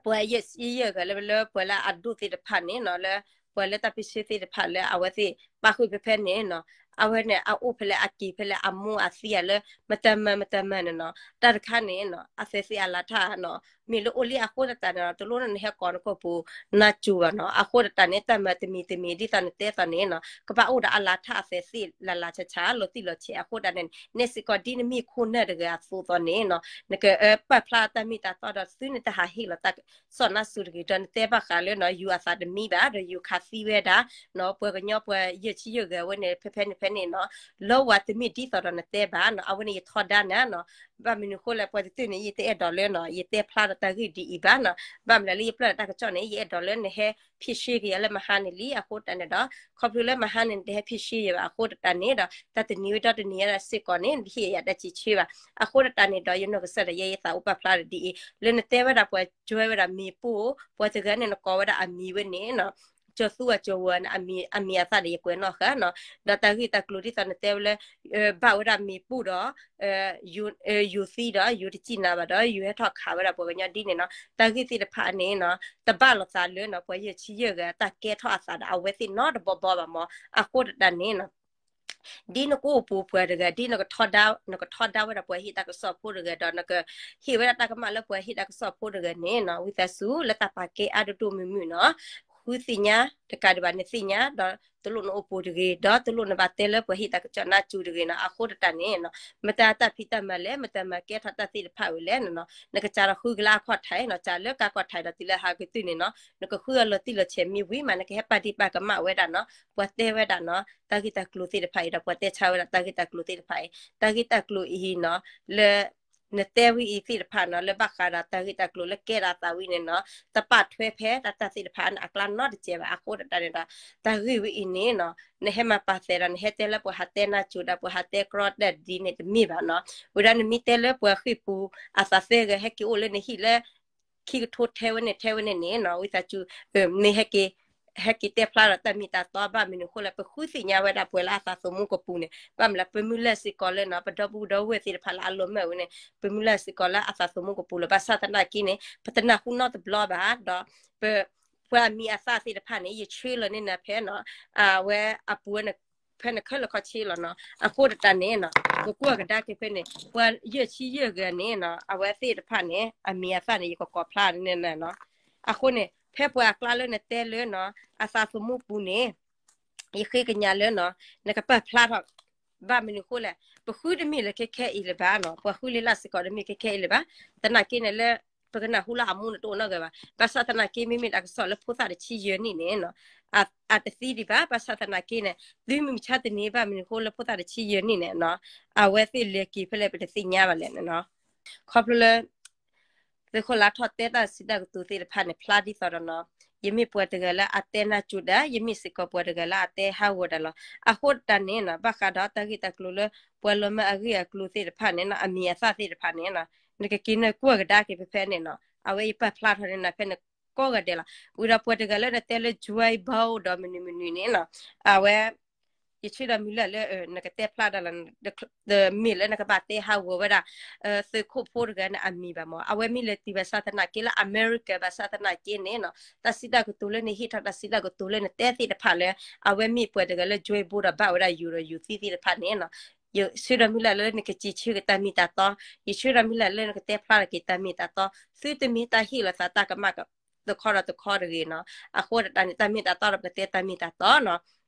ပှၤယဲၢ်ဆံယဲၢ်ဂၤလၢ လၢပှၤလၢအဒိၣ်သ့ၣ်တဖၣ်န့ၣ်နီၤ လၢပှၤလၢတၢ်ပ့ဆ့သ့ၣ်တဖၣ်လၢအဝဲသ့ၣ်ပာ်ဃုာ်ဖဲဖဲန့ၣ်နီၤ အဝဲန့ၣ် အအိၣ်ဖဲလဲၣ် အက့ၤဖဲလဲၣ် အမူအသံဧါလၢ မတၤမၤမတၤမၤန့ၣ်နီၤ တၢ်တခါန့ၣ်နီၤ အသဲသ့ၣ်အလၤထၢ်နီၤ မ့ၢ်လၢအိၣ်လံအဃိတၢ်န့ၣ်နီၤ တလိၣ်န့ၣ်နဟဲကိးနကိာ်ပူၤ နၢ်စူၤဘၣ်နီၤ. အဃိတၢ်န့ၣ် တၢ်မၤတမံၤတမံၤ ဒ်သိးနတဲသိးန့ၣ်နီၤ ကဘၣ်အိၣ်ဒီးအလၤထၢ်အသဲသ့ၣ်လၢ်လၢ်ဆးဆး လီၤတံၢ်လီၤဆဲး အဃိတၢ်န့ၣ် နဲစ့ၢ်ကီးဒ်နမ့ၢ်ခိၣ်နၢ်တဂၤအသိးသိးန့ၣ်နီၤ နကပာ်ဖျါတၢ်မ့ၢ်တၢ်တီဒီး သုန့ၣ်တဟးဟ့ၣ်လီၤတၢ်ကစီၣ်နၢ်စူၤတဂ့ၤ ဒီးနတဲဘၣ်ဃးလၢနီၤ ယိၤအသးတမံဘၣ် ဒီးယိၤခးသံဝဲဒၣ်နီၤ ပှၤကညီပှၤယဲၢ်ဆံယဲၢ်ဂၤဝဲန့ၣ် ဖဲဖဲန့ၣ်ဖဲန့ၣ်နီၤ လၢဝဲတမ့ၢ်ဒ်သိးဒီးနတဲဘၣ်နီၤ အဝဲန့ၣ်ယထီဒါနၤနီၤ ဘၣ်မနုၤဃိလဲၣ် ပှၤတတုၤန့ၣ် ယတအဲၣ်ဒိးလၢနီၤ ယတဲဖျါဒီးတၢ်ဂ့ၢ်ဒ်အံၤဘၣ်နီၤ ဘၣ်မနုၤလၢယပာ်လီၤတၢ်ကစီၣ်န့ၣ် ယအဲၣ်ဒိးလၢနဟဲဖံးရှဲက့ၤယၤလၢမဟါန့ၣ်လံ အဃိတၢ်န့ၣ်ဒီး ခီဖျိလၢမဟါန့ၣ် နတဟဲဖံးရှဲယၤဘၣ် အဃိတၢ်န့ၣ်ဒီး တၢ်တနံၤဝဲဒီတနံၤညါဒီးစ့ၢ်ကီးန့ၣ် နတဟ့ၣ်ယၤတၢ်စံးဆၢဘၣ် အဃိတၢ်န့ၣ်ဒီး ယနီၢ်ကစၢ်ဒီးယဲ ယသးအိၣ်ပာ်ဖျါဒီးဒ်အံၤ လၢနတဲဝဲဒၣ်ပှၤကွဲးဝဲဒၣ်မ့ၣ်ပိၢ် ပှၤတဂၤန့ၣ် နကိးဝဲဒၣ်အမံၤဝဲန့ၣ်နီၤ ကၠီၤသူအကၠီၤဝါန့ၣ် အမံၤအသၣ်ဒီးယကွဲးနီၣ်ဃာ်နီၤ ဒီးတၢ်ဂ့ၢ်တၢ်ကျိၤဒ်သိးနတဲဝဲလၢ ဘၣ်ဝဲဒၣ်မ့ၣ်ပိၢ်ဒီး ယိၤသံဒီး ယိၤတစံၣ်နၤဘၣ်ဒီး ယိၤဟဲထီၣ်ခးဝဲဒၣ်ပှၤကညီဒ်န့ၣ်နီၤ တၢ်ဂ့ၢ်သ့ၣ်တဖၣ်န့ၣ်နီၤ တဘၣ်လိာ်သးလၢနီၤ ပှၤယဲၢ်ဆံယဲၢ်ဂၤ တၢ်ကဲထီၣ်အသးဒီးအဝဲသ့ၣ်နီတဘီဘီဘၣ်မ့ၢ် အဃိတၢ်န့ၣ်နီၤ ဒ်နကအိၣ်ပူၤပှၤတဂၤ ဒ်နကထီဒါ နကထီဒါဝဲဒၣ်ပှၤဟ့ၣ်တၢ်ကစီၣ်ဖိတဂၤဒီး နကဟ့ၣ်ဝဲဒၣ်တၢ်ကမၣ်လၢပှၤဟ့ၣ်တၢ်ကစီၣ်ဖိတဂၤန့ၣ်နီၤ ဝံသးစူၤလၢတၢ်ပာ်ကဲအါဒိၣ်ဒိၣ်မုၢ်မုၢ်နီၤ ဃုသ့ၣ်ညါ တကးဒံးဘၣ် နသ့ၣ်ညါဒီး တလိၣ်နအိၣ်ပူၤတဂ့ၤ, ဒီးတလိၣ်နဘၣ်တဲလၢပှၤဟ့ၣ်တၢ်ကစီၣ်နါစိၤတဂ့ၤနီၤ. အဃိသတးန့ၣ်နီၤ မတၤတၢ်ဖံးတၢ်မၤလဲၣ်, မတၤမၤကဲထီၣ်တၢ်သ့ၣ်တဖၣ်ဝဲလဲၣ်နီၤ, နကစးထီၣ်ဃုကလၢအခီၣ်ထံးနီၤ, စးလၢကါခီၣ်ထံးဒီးတုၤလၢဟါကတုၤန့ၣ်နီၤ, နကဃုအီၤလီၤတံၢ်လီၤဆဲးမ့ၢ်ဝံၤမး နကဟဲပာ်ဒံးပာ်ကမၣ်ဝဲဒၣ်နီၤ, ပှၤတဲဝဲဒၣ်နီၤ တၢ်ဂ့ၢ်တၢ်ကျိၤသ့ၣ်တဖၣ်အံၤဒီး ပှၤတဲဆါဝဲဒၣ်တၢ်ဂ့ၢ်တၢ်ကျိၤသ့ၣ်တဖၣ်အံၤ, တၢ်ဂ့ၢ်တၢ်ကျိၤအံၤနီၤ လၢ နတဲဝဲအံၤသ့ၣ်တဖၣ်နီၤ လၢဘၣ်ဃးဒီးတၢ်ဂ့ၢ်တၢ်ကျိၤလၢကဲထီၣ်အသးဝံၤန့ၣ်နီၤ, တပာ်ထွဲဖဲတၢ်သ့ၣ်တဖၣ်န့ၣ် အကျါနီတစဲးဘၣ်. အဃိသတးန့ၣ်ဒီး တၢ်ဂ့ၢ်ဝဲအံၤန့ၣ်နီၤ နဟဲမၤပာ်သးဒီး နဟဲတဲလၢပှၤဟးတဲနါစိၤဒီး ပှၤဟးတဲကြီတၢ်ဒ်န့ၣ်တမ့ၢ်ဘၣ်နီၤ. ဝံၤဒီးနမ့ၢ်တဲလၢပှၤဃ့ၢ်ပူၤ အသးသၢဂၤ ဟဲက့ၤအိၣ်လၢနဟံၣ်လၢ ခံကထိထဲဝဲန့ၣ်ထဲဝဲန့ၣ်န့ၣ်နီၤ, ဝံသးစူၤ မ့ၢ်ဟဲက့ၤ ဟဲက့ၤတဲဖျါဒီးတၢ်မ့ၢ်တၢ်တီဘၣ်မနုၤအဃိလဲၣ်, ပဃုသ့ၣ်ညါဝဲဒၣ်ပှၤလၢအသးသမူကပူၤန့ၣ် ဘၣ်မနုၤလဲၣ်, ပမုၢ်လၢ်စ့ၢ်ကီးလၢနီၤ ပဒီပုၢ်ဒီဝဲၢ်သ့ၣ်တဖၣ်လၢအလီၤမၢ်ဝဲန့ၣ် ပမုၢ်လၢ်စ့ၢ်ကီးလၢအသးသမူကပူၤလီၤ. ဘၣ်ဆၣ်သနာ်က့န့ၣ် ပတနၢ်ဟူနီတဘျီဘၣ်ဒီး ပ ပှၤအမံၤအသၣ်သ့ၣ်တဖၣ်န့ၣ် ယဆှၢလီၤန့ၢ်နၤဖဲနီၤ အဝဲအပူၤ ဖဲနခဲလၢာ်ခီဆ့လီၤနီၤ. အဃိသတးန့ၣ်နီၤ ပကွၢ်ကဒါက့ၤဖဲန့ၣ် ပှၤယဲၢ်ဆံယဲၢ်ဂၤန့ၣ်နီၤ အဝဲသ့ၣ်တဖၣ်န့ၣ် အမံၤအသၣ်န့ၣ် ယကကိးဖျါန့ၣ်နီၤ. အဃိန့ၣ် ဖဲပှၤအကျါလၢနတဲလၢနီၤ အသးသမူပူၤန့ၣ် ယဃ့ကညးလၢနီၤ နကပာ်ဖျါထီၣ် ဘၣ်မနုၤအဃိလဲၣ်, ပဃုတမ့ၢ်လၢခဲခဲအံၤလၢၤဘၣ်နီၤ, ပှၤဃုလံာ်လၢ်စ့ၢ်ကီးတမ့ၢ်ခဲခဲအံၤလၢၤဘၣ်. သနာ်က့န့ၣ်လၢ ပကနၢ်ဟူလၢအမူနတအိၣ်နီတဂၤဘၣ်. ဘၣ်ဆၣ်သနာ်က့ မ့မ့ၢ်တၢ်ကစီၣ်လၢဖိသၣ်တဆံယဲၢ်နံၣ်န့ၣ်နီၤ အတသံဒံးဘၣ်. ဘၣ်ဆၣ်သနာ်က့န့ၣ် သုမုၢ်မဆါတနံၤဘၣ်မနုၤအဃိလၢဖိသၣ်တဆံယဲၢ်နံၣ်န့ၣ်နီၤ အဝဲသ့ၣ်လဲၤက့ၤဖဲလဲၣ် ပတသ့ၣ်ညါဘၣ်လဲၣ်နီၤ. ခီဖျိလၢ သုးခိၣ်လါထီၣ်တဲတၢ်စံးတၢ်ကတိၤသ့ၣ်တဖၣ်န့ၣ် ဖျါဒ်သိးဒီးနီၤ ယမ့ၢ်ပှၤတဂၤလၢအတဲနါစိၤတၢ်, ယမ့ၢ်စ့ၢ်ကီးပှၤတဂၤလၢအတဲဟးဂီၤတၢ်လီၤ. အဃိတၢ်န့ၣ်နီၤ ဘၣ်ဃးဒီးတၢ်ဂ့ၢ်တၢ်ကျိၤလၢ ပှၤလီၤမၢ်အဂ့ၢ်အကျိၤသ့ၣ်တဖၣ်န့ၣ်နီၤ အမံၤအသၣ်သ့ၣ်တဖၣ်န့ၣ်နီၤ နကက့ၤနၢ်ကွၢ်ကဒါက့ၤဖဲဖဲန့ၣ်နီၤ အဝဲယပာ်ဖျါထီၣ်န့ၢ်နၤဖဲန့ၣ်ကိးဂၤဒဲးလီၤ. ဝံၤဒီးပှၤတဂၤလၢနတဲလၢ Joe Biden ဒီးမနုၤမနုၤန့ၣ်နီၤ အဝဲ ယဆၢဒီးမုၢ်လၢ်လၢ နကတဲဖျါဒၣ်လီၤ တမ့ၢ်လၢနကဘၣ်တဲဟးဂီၤဝဲဒၣ် သုးခိၣ်ဖိတဂၤန့ၣ်အမံၤဘၣ်မၢ်. အဝဲမ့ၢ်လဲၤတုၤဘၣ်ဆၣ်သနာ်က့လၢအမဲရကၤဘၣ်ဆၣ်သနာ်က့န့ၣ်နီၤ တၢ်စံးတၢ်ကတိၤလၢနဟ့ၣ်ထီၣ်တၢ်စံးတၢ်ကတိၤလၢနတဲသ့ၣ်တဖၣ်လၢ အဝဲမ့ၢ်ပှၤတဂၤလၢ Joe Biden ဒီးဘၣ်ဝဲဒၣ်ယူၤဒီးယူၤသံသ့ၣ်တဖၣ်န့ၣ်နီၤ ယဆၢဒီးမုၢ်လၢ်လၢနကစံးဆၢက့ၤတၢ်မ့ၢ်တၢ်တီ, ယဆၢဒီးမုၢ်လၢ်လၢနကတဲဖျါထီၣ်က့ၤတၢ်မ့ၢ်တၢ်တီ, သုတမ့ၢ်တၢ်ဟ့ၣ်လီၤသးတၢ်ကမၣ်တခီဒီးတခီတဂ့ၤနီၤ. အဃိသတးန့ၣ် တၢ်မ့ၢ်တၢ်တီဒီးပကတဲတၢ်မ့ၢ်တၢ်တီနီၤ.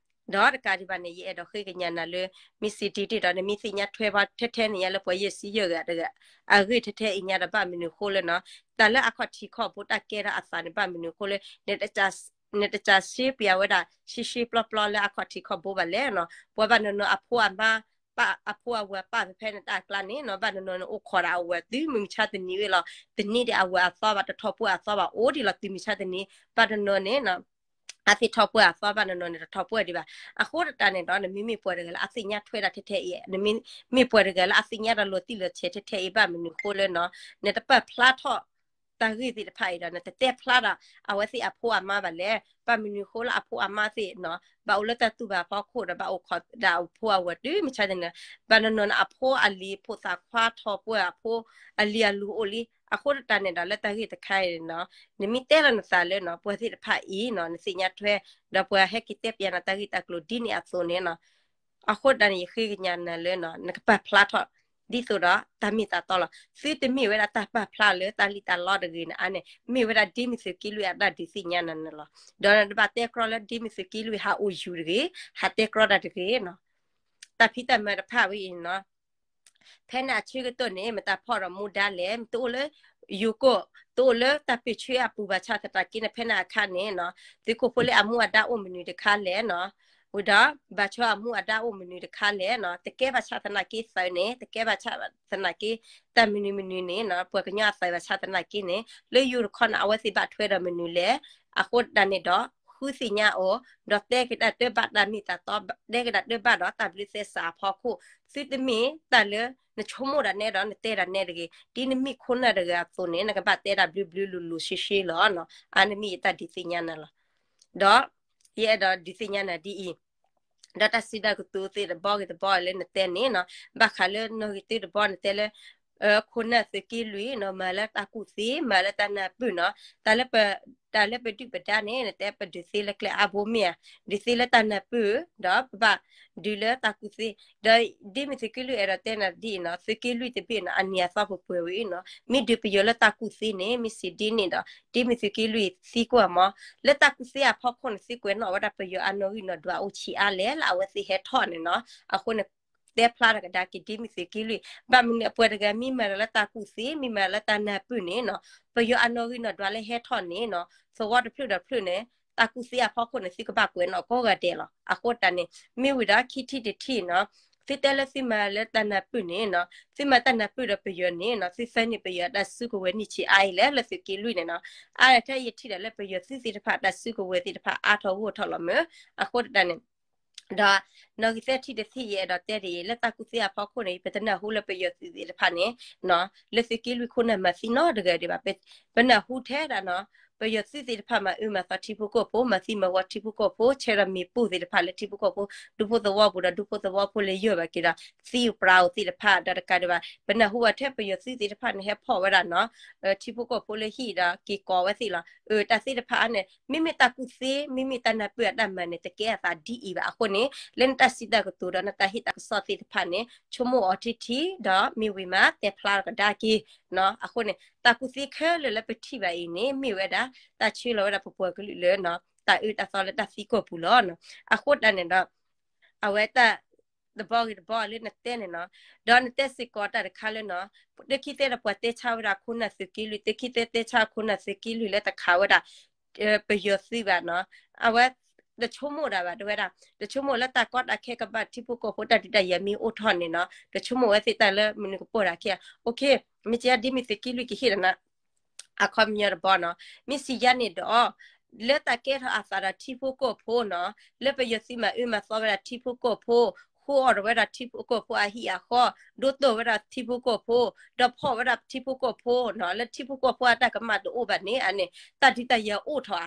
ဒီးတကးဒံးဘၣ်န့ၣ် ယအဲၣ်ဒိးဃ့ကညးနၤလၢ မ့ၢ်စံးတံၢ်တံၢ်ဒီး နမ့ၢ်သ့ၣ်ညါထွဲဘၣ်ထဲထဲန့ၣ်ညါလၢပှၤယဲၢ်ဆံယဲၢ်ဂၤတဂၤ အဂ့ၢ်ထဲထဲအံၤညါဒီး ဘၣ်မနုၤအဃိလဲၣ်နီၤ. တၢ်လၢအခီၣ်ထံးခီၣ်ဘိတၢ်ကဲထီၣ်အသးန့ၣ် ဘၣ်မနုၤအဃိလၢ နတစးပၠးဝဲဒၣ် ရှဲရှဲပျီပျီလၢအခီၣ်ထံးခီၣ်ဘိဘၣ်လဲၣ်နီၤ. ပှၤဘၣ်နီၤနီၤအဖိအမါ ပၢ်အဖိအဝၤပၢ်ဖဲဖဲန့ၣ်တၢ်အကျါန့ၣ်နီၤ ဘၣ်နီၤနီၤန့ၣ်အိၣ်ခိးဒၣ်အဝၤတုၤမုၢ်မဆါတနံၤဝဲလီၤ. တနံၤဒံးအဝၤအသီဘၣ် တထီၣ်ပှၢ်အသီဘၣ် အိၣ်ဒံးလီၤတုၤမုၢ်မဆါတနံၤ ဘၣ်နီၤနီၤန့ၣ် အသ့ၣ်ထီၣ်ပှၢ်အသီဘၣ်နီၤနီၤန့ၣ် တထီၣ်ပှၢ်ဒံးဘၣ်. အဃိသတးန့ၣ်ဒီး နမ့မ့ၢ်ပှၤတဂၤလၢအသ့ၣ်ညါထွဲဒၣ်ထဲထဲအံၤ, နမ့မ့ၢ်ပှၤတဂၤလၢအသ့ၣ်ညါဒီးလီၤတံၢ်လီၤဆဲးထဲထဲအံၤ ဘၣ်မနုၤအဃိလၢနီၤ နတပာ်ဖျါထီၣ် တၢ်ဂ့ၢ်သ့ၣ်တဖၣ်အံၤဒီး နတတဲဖျါဒီး အဝဲသ့ၣ်အဖိအမါဘၣ်လဲၣ်. ဘၣ်မနုၤအဃိလၢအဖိအမါသ့ၣ်နီၤ ဘၣ်အိၣ်လၢတၢ်တူၢ်ဘၣ်ဖီခိၣ်ဒီး ဘၣ်အိၣ်ခိးဒၣ်အဖိအဝၤတုၤမုၢ်မဆါတနံၤ ဘၣ်နီၤနီၤန့ၣ် အဖိအလံၤဖိသၣ်ခွါထီၣ်ပှၢ်အဖိအလံၤအလူၤအိၣ်လံ. အဃိသတးန့ၣ်ဒီး လၢတၢ်ဂ့ၢ်တခါအံၤန့ၣ်နီၤ နမ့ၢ်တဲလီၤနသးလၢနီၤ ပှၤသ့ၣ်တဖၣ်အံၤနီၤ နသ့ၣ်ညါထွဲ ဒီးပှၤဟဲက့ၤတဲပၠးနၤတၢ်ဂ့ၢ်တၢ်ကျိၤဒ်န့ၣ်အသိးန့ၣ်နီၤ အဃိသတးန့ၣ် ယဃ့ကညးနၤလၢနီၤ နကပာ်ဖျါထီၣ် ဒ်သိးဒီးတၢ်မ့ၢ်တၢ်တီလီၤ. သုတမ့ၢ်ဝဲဒၣ်တၢ်ပာ်ဖျါလၢတၢ်လံၣ်တၢ်လီတဂ့ၤန့ၣ် အါန့ၣ် မ့ၢ်ဝဲဒၣ်ဒ်မ့ၢ်သုးက့လွံၢ်အတၢ်ဒုးသ့ၣ်ညါနၤန့ၣ်လီၤ. ဒီးနတဘၣ်တဲကြီလၢဒ်မ့ၢ်သုးက့လွံၢ်ဟးအိၣ်ယူၤတဂ့ၤ, ဟးတဲကြီတၢ်တဂ့ၤနီၤ. တၢ်ဖံးတၢ်မၤတဖၣ်ဝဲအံၤနီၤ ဖဲန့ၣ်အဆၢကတီၢ်န့ၣ် မတၤဖီၣ်ဒီးမူဒါလဲၣ်, တအိၣ်လၢ ယိၤကီၢ် တအိၣ်လၢတၢ်ပၢၢ်ဆၢအပူၤဘၣ်ဆၣ်သနာ်က့န့ၣ် ဖဲန့ၣ်အခါန့ၣ်နီၤ သုးခိၣ်ဖိလၢအမူအဒါအိၣ်မနုၤတခါလဲၣ်နီၤ, ဝံၤဒီး ဘၣ်ဆၣ်အမူအဒါအိၣ်မနုၤတခါလဲၣ်နီၤ, တကဲဘၣ်ဆၣ်သနာ်က့သုးန့ၣ် တကဲဘၣ်ဆၣ်သနာ်က့ တၢ်မနုၤမနုၤန့ၣ်နီၤ ပှၤကညီအသုးဘၣ်ဆၣ်သနာ်က့န့ၣ် လၢယိၤတခီန့ၣ် အဝဲသ့ၣ်ဘၣ်ထွဲဒီးမနုၤလဲၣ်, အဃိတၢ်န့ၣ်ဒီး ဃုသ့ၣ်ညါအီၤ ဒီးတဲကဒါတၢ်ဘၣ်တၢ်မ့ၢ်တၢ်တီ, တဲကဒါတၢ်ဘၣ်ဒီးတၢ်ဘျုးသဲစးအဖီခိၣ်, သုတမ့ၢ်တၢ်လၢ နဆိကမိၣ်ဒၣ်နဲဒီး နတဲဒၣ်နဲတဂ့ၤ, ဒ်နမ့ၢ်ခိၣ်နၢ်တဂၤအသိးန့ၣ် နကဘၣ်တဲဒၣ်ဘျုးဘျုးလူၤလူၤရှဲရှဲလီၤနီၤ, အါန့ၣ်မ့ၢ်ယတၢ်ဒုးသ့ၣ်ညါနၤလီၤ. ဒီး ယအဲၣ်ဒိးဒုးသ့ၣ်ညါနၤဒ်အံၤ, ဒီးတၢ်စံးတၢ်ကတိၤသ့ၣ်တဘီဂ့ၤတဘီလၢနတဲန့ၣ်နီၤ, ဘၣ်ဃးလၢနီၣ်ဂံၢ်တၢတဘီနတဲလၢ ခိၣ်နၢ်သုးက့လွံၢ်နီၤ မၤလၢတၢ်ကူၣ်သ့ မၤလၢတၢ်နၢ်ပၢၢ်နီၤ, တၢ်လၢပ တၢ်လၢပဒုၣ်ပဒါန့ၣ် နတဲပဒုးသ့လၢကျဲအါဘိမ့ၢ်ဧါ, ဒုးသ့လၢတၢ်နၢ်ပၢၢ်, ဒီးပဘၣ်ဒုးလၢတၢ်ကူၣ်သ့, ဒီးဒ်မ့ၢ်သုးက့လွံၢ်အဲၣ်ဒိးတဲနၤဒ်အံၤနီၤ, သုးက့လွံၢ်တဘ့ၣ်နီၤ အနံၤအသီပှဲၤပှဲၤဝဲအံၤနီၤ, မ့ၢ်ဒုးပယီၤလၢတၢ်ကူၣ်သ့န့ၣ် မ့ၢ်စံးဒ်န့ၣ်ဒီး ဒ်မ့ၢ်သုးက့လွံၢ်သံကွၢ်မး, လၢတၢ်ကူၣ်သ့အဖီခိၣ်န့ၣ် သံကွၢ်နီၣ်ဝဲဒၣ်ပယီၤအနီၣ်ဂံၢ်နီၣ်ဒွးအိၣ်ဆံးအါလဲၣ်လၢအဝဲသ့ၣ်ဟဲထီၣ်န့ၣ်နီၤ, အဃိန့ၣ် တဲဖျါထီၣ်ကဒါက့ၤဒ်မ့ၢ်သုးက့လွံၢ်, ဘၣ်မနုၤအပှၤတဂၤမ့ၢ်မၤတၢ်လၢတၢ်ကူၣ်သ့ မ့ၢ်မၤတၢ်လၢတၢ်နၢ်ပၢၢ်န့ၣ်နီၤ, ပယီၤအနီၣ်ဂံၢ်နီၣ်ဒွးလၢဟဲထီၣ်န့ၣ်နီၤ, သဝီတဖျၢၣ်ဒီးဖျၢၣ်န့ၣ် တၢ်ကူၣ်သ့အဖီခိၣ်န့ၣ် သုကဘၣ်ကွဲးနီၣ်ကိးဂၤဒဲးလီၤ. အဃိတၢ်န့ၣ် မ့ၢ်ဝံၤဒီးခံထံၣ်တထံၣ်နီၤ, သုတဲလၢသုမၤလၢတၢ်နၢ်ပၢၢ်န့ၣ်နီၤ, သုမၤတၢ်နၢ်ပၢၢ်ဒီးပယီၤန့ၣ်နီၤ, သုသၢန့ၢ်ပယီၤတၢ်စုကဝဲၤနံၣ်ဆံးအါအံၤလဲၣ် လၢသုးက့လွံၢ်န့ၣ်နီၤ, အါထဲယထံၣ်ဒၣ်လၢပယီၤသုးသ့ၣ်တဖၣ် တၢ်စုကဝဲၤသ့ၣ်တဖၣ်အါထီၣ်ဂီၢ်ထီၣ်လီၤမ့ၢ်, အဃိတၢ်န့ၣ် ဒီးနီၣ်ဂံၢ်သၢထံၣ်တထံၣ် ယအဲၣ်ဒိးတဲဒ်အံၤ လၢတၢ်ကူၣ်သ့အဖီခိၣ်န့ၣ် ပတနၢ်ဟူလၢပယီၤသုးသ့ၣ်တဖၣ်န့ၣ် လၢသုးက့လွံၢ်ခိၣ်နၢ်မၤသံနီတဂၤဒံးဘၣ်, ပနၢ်ဟူထဲဒၣ်နီၤ, ပယီၤသုးသ့ၣ်တဖၣ်မၤအၢမၤသီထံဖိကီၢ်ဖိ, မၤသံမၤဝီထံဖိကီၢ်ဖိ, ဆဲးဒီးမ့ၣ်ပိၢ်သ့ၣ်တဖၣ်လၢထံဖိကီၢ်ဖိ, ဒူဖိသဝီပူၤဒီးဒူဖိသဝီဖိလၢယိာ်ဘၣ်က့ၤဒီး သံပြးအိၣ်သ့ၣ်တဖၣ် ဒီးတကးဒံးဘၣ် ပနၢ်ဟူဘၣ်ထဲပယီၤသုးသ့ၣ်တဖၣ်န့ၣ် ဟဲဖီၣ်ဝဲဒၣ်နီၤ ထံဖိကီၢ်ဖိလၢဟံၣ်ဒီးက့ၤကိးဝဲသ့ၣ်လီၤ. အတၢ်သ့ၣ်တဖၣ်အါန့ၣ် မ့မ့ၢ်တၢ်ကူၣ်သ့ မ့မ့ၢ်တၢ်နၢ်ပၢၢ်အတၢ်မၤန့ၣ် တကဲအသးဒ်အံၤဘၣ်အဃိန့ၣ် လၢနတၢ်စံးတၢ်ကတိၤဒီးနတၢ်ဟ့ၣ်တၢ်ကစီၣ်သ့ၣ်တဖၣ်န့ၣ် ဆိကမိၣ်အီၤထံထံ ဒီးမ့ၢ်ဝံၤမး တဲဖျါကဒါက့ၤ အဃိန့ၣ် တၢ်ကူၣ်သ့ခဲလၢာ်လၢပထံၣ်ဘၣ်အံၤန့ၣ် မ့ၢ်ဝဲဒၣ် တၢ်ဆှၢလီၤဝဲဒၣ်ပပှၤကလုာ်လၢ တၢ်အၢတၢ်သီလၢတၢ်သံကွၢ်ပူၤလီၤ. အဃိတၢ်န့ၣ်ဒီး အဝဲတၢ် တဘီဂ့ၤတဘီလၢနတဲန့ၣ်နီၤ, ဒီးနတဲစ့ၢ်ကီးတၢ်တခါလၢနီၤ, တခံသဲဒီးပှၤတဲဆါဝဲဒၣ်ခိၣ်နၢ်သုးက့လွံၢ်, တခံသဲတဲဆါခိၣ်နၢ်သုးက့လွံၢ်လၢတခးဝဲဒၣ် ပယီၤသုးဘၣ်နီၤ, အဝဲ တဆိကမိၣ်ဒၣ်ဘၣ် တဲဝဲဒၣ် တဆိကမိၣ်လၢတၢ်ကီတၢ်ခဲကဘၣ်ထံဖိကီၢ်ဖိ တၢ်ဒုးတၢ်ယၤမ့ၢ်အိၣ်ထီၣ်န့ၣ်နီၤ, တဆိကမိၣ်ဝဲသ့ၣ်တၢ်လၢမနုၤကပိၢ်ဒၣ်ခဲ, မ့ၢ်ကဲဒ်မ့ၢ်သုးက့လွံၢ်ကဟ့ၣ်လီၤနၤ အခီပညီတဘီနီၤ, မ့ၢ်စံးယါန့ၣ်ဒီး လၢတၢ်ကဲထီၣ်အသးဒီးထံဖိကီၢ်ဖိနီၤ, လၢပယီၤသုးမၤအၢမၤသီဝဲဒၣ်ထံဖိကီၢ်ဖိ, ဃိအီၣ်ဝဲဒၣ်ထံဖိကီၢ်ဖိအဟံၣ်အဃီ, ဒိတိၢ်ဝဲဒၣ်ထံဖိကီၢ်ဖိ, ဒီးဖီၣ်ဝဲဒၣ်ထံဖိကီၢ်ဖိနီၤ, လၢထံဖိကီၢ်ဖိအတၢ်ကမၣ်တအိၣ်ဘၣ်န့ၣ် အန့ၣ် တၢ်ဒုးတၢ်ယၤအိၣ်ထီၣ်ဧါ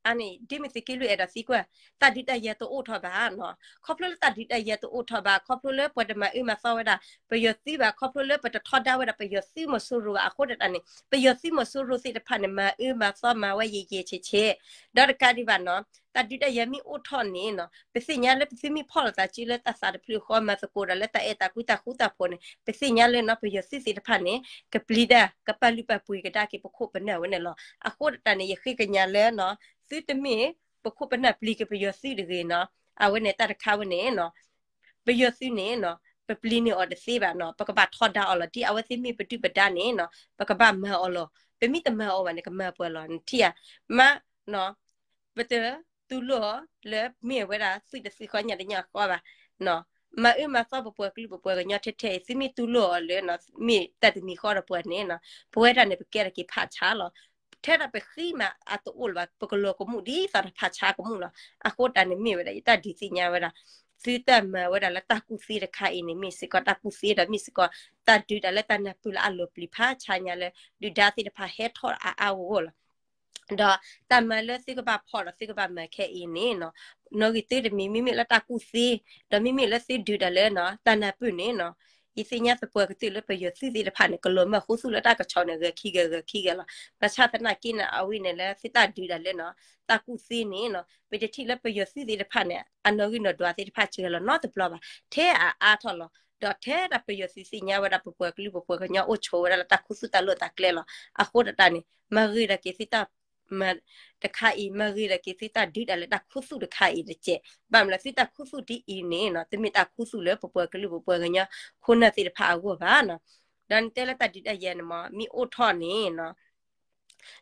အန့ၣ် ဒ်မ့ၢ်သုးက့လွံၢ်အဲၣ်ဒိးသံကွၢ်, တၢ်ဒုးတၢ်ယၤတအိၣ်ထီၣ်ဘၣ်နီၤ, ခီဖျိလၢတၢ်ဒုးတၢ်ယၤတအိၣ်ထီၣ်ဘၣ်, ခီဖျိလၢပှၤတမၤအၢမၤသီဝဲဒၣ် ပယီၤသုးဘၣ်, ခီဖျိလၢပတထီဒါဝဲဒၣ်ပယီၤသုးမီၤစိရိၤဘၣ်အဃိတၢ်န့ၣ် ပယီၤသုးမီၤစိရိၤသ့ၣ်တဖၣ်န့ၣ် မၤအၢမၤသီမၤဝဲယံာ်ယံာ်ဆဲးဆဲး, ဒီးတကးဒံးဘၣ်နီၤ, တၢ်ဒုးတၢ်ယၤမ့ၢ်အိၣ်ထီၣ်န့ၣ်နီၤ, ပသ့ၣ်ညါလၢပသုးမ့ၢ်ဖီၣ်လိာ်သးစုလၢတၢ်သးတဖျၢၣ်ဃီ မၤသကိးဒီးလၢတၢ်အဲၣ်တၢ်ကွံတၢ်ဃူတၢ်ဖိးန့ၣ် ပသ့ၣ်ညါလၢနီၤ ပယီၤသုးသ့ၣ်တဖၣ်န့ၣ် ကပျံၤဒၣ် ကပာ်လုၢ်ပာ်ပှ့ၤကဒါက့ၤပခိၣ်ပနၢ်ဝဲန့ၣ်လီၤ. အဃိတၢ်န့ၣ် ယဃ့ကညးလၢနီၤ သုတမ့ၢ်ပခိၣ်ပနၢ်ပျံၤက့ၤပယီၤသုးတဂ့ၤနီၤ, အဝဲန့ၣ်တၢ်တခါဝဲန့ၣ်နီၤ ပယီၤသုးန့ၣ်နီၤ ပပျံၤန့ၢ်အီၤတသ့ဘၣ်နီၤ, ပကဘၣ်ထီဒါအီၤလီၤ. ဒ်အဝဲသ့ၣ်မ့ၢ်ပဒုၣ်ပဒါန့ၣ်နီၤ ပကဘၣ်မၤအီၤလီၤ. ပမ့ၢ်တမၤအီၤဘၣ်န့ၣ် ကမၤပှဲၤလီၤ. နထံၣ်ဧါ, မ့ၢ်နီၤ ပတတူၢ်လိာ်အီၤလၢမ့ၢ်ဝဲဒၣ်သုးတသုးဃီညါတညါဃီဘၣ်. မၤအၢမၤသီပပှၤကလုာ်ပပှၤကညီထဲထဲအံၤ သုမ့ၢ်တူၢ်လိာ်အီၤလၢ မ့ၢ်တၢ်တမံၤဃီဒီးပှၤန့ၣ်နီၤ ပဝဲဒၣ်န့ၣ် ပကဲထီၣ်က့ၤဖးဆါလီၤ. ထဲဒၣ်ပဃံမးအတအိၣ်လၢၤဘၣ် ပကလီၤကမူၣ်ဒ်သိးဒီးဖးဆါကမူၣ်လီၤ. အဃိတၢ်န့ၣ်မ့ၢ်ဝဲဒၣ် ယတၢ်ဒုးသ့ၣ်ညါဝဲဒၣ် သုတၢ်မၤဝဲဒၣ်လၢတၢ်ကူၣ်သ့တခါအံၤန့ၣ် မ့ၢ်စ့ၢ်ကီးတၢ်ကူၣ်သ့ဒီး မ့ၢ်စ့ၢ်ကီးတၢ်ဒုးတၢ်လၢတၢ်နၢ်ပၢၢ်လၢအလီၤပျံၤဖးဆါညါလၢ ဒုၣ်ဒါသ့ၣ်တဖၣ်ဟဲထီၣ်အါအါဂီၢ်ဂီၢ်လီၤ. ဒီးတၢ်မၤလၢသုကဘၣ်ဖီၣ်ဒီးသုကဘၣ်မၤခဲအံၤန့ၣ်နီၤ နီၣ်ဂံၢ်တၢတမံၤ မ့မ့ၢ်လၢတၢ်ကူၣ်သ့ ဒီးမ့မ့ၢ်လၢသုဒုးတၢ်လၢနီၤ တၢ်နၢ်ပၢၢ်န့ၣ်နီၤ ယသ့ၣ်ညါသပှၢ်ကတၢၢ်လၢပယီၤသုးသ့ၣ်တဖၣ်န့ၣ် ကလီၤမၢ်ဃူသူၣ်လၢတၢ်ကဆီၣ်န့ၣ် ဂဲၤခံဂဲၤ ဂဲၤခံဂဲၤလီၤ. ဘၣ်ဆၣ်သနာ်က့န့ၣ် အဝဲန့ၣ်လၢသုတၢ်ဒုးတၢ်လၢနီၤ တၢ်ကူၣ်သ့န့ၣ်နီၤ ပတထံၣ်လၢပယီၤသုးသ့ၣ်တဖၣ်န့ၣ် အနီၣ်ဂံၢ်နီၣ်ဒွးသ့ၣ်တဖၣ်စှၤလီၤနီတဘျီဘၣ် ထဲအအါထီၣ်လီၤ. ဒီးထဲဒၣ်ပယီၤသုးသ့ၣ်ညါဝဲဒၣ်ပပှၤကလုာ်ပပှၤကညီအိၣ်ဆိးဝဲဒၣ်လၢတၢ်ခူသူၣ်တၢ်လိာ်တၢ်ကျဲလီၤ. အဃိတၢ်န့ၣ် မၤဂ့ၤဒၣ်က့ၤသုတၢ် မၤတခါအံၤ မၤဂ့ၤဒၣ်က့ၤသုတၢ်ဒုးတၢ်လၢတၢ်ခူသူၣ်တခါအံၤတကဲး ဘၣ်မနုၤလၢသုတၢ်ခူသူၣ်ဒ်အံၤန့ၣ်နီၤ တမ့ၢ်တၢ်ခူသူၣ်လၢပပှၤကလုာ်ပပှၤကညီခိၣ်နၢ်သ့ၣ်တဖၣ်အဂီၢ်ဘၣ်နီၤ. ဒီးနတဲလၢတၢ်ဒုးတၢ်ယၤန့ၣ်မ့ၢ် မ့ၢ်အိၣ်ထီၣ်န့ၣ်နီၤ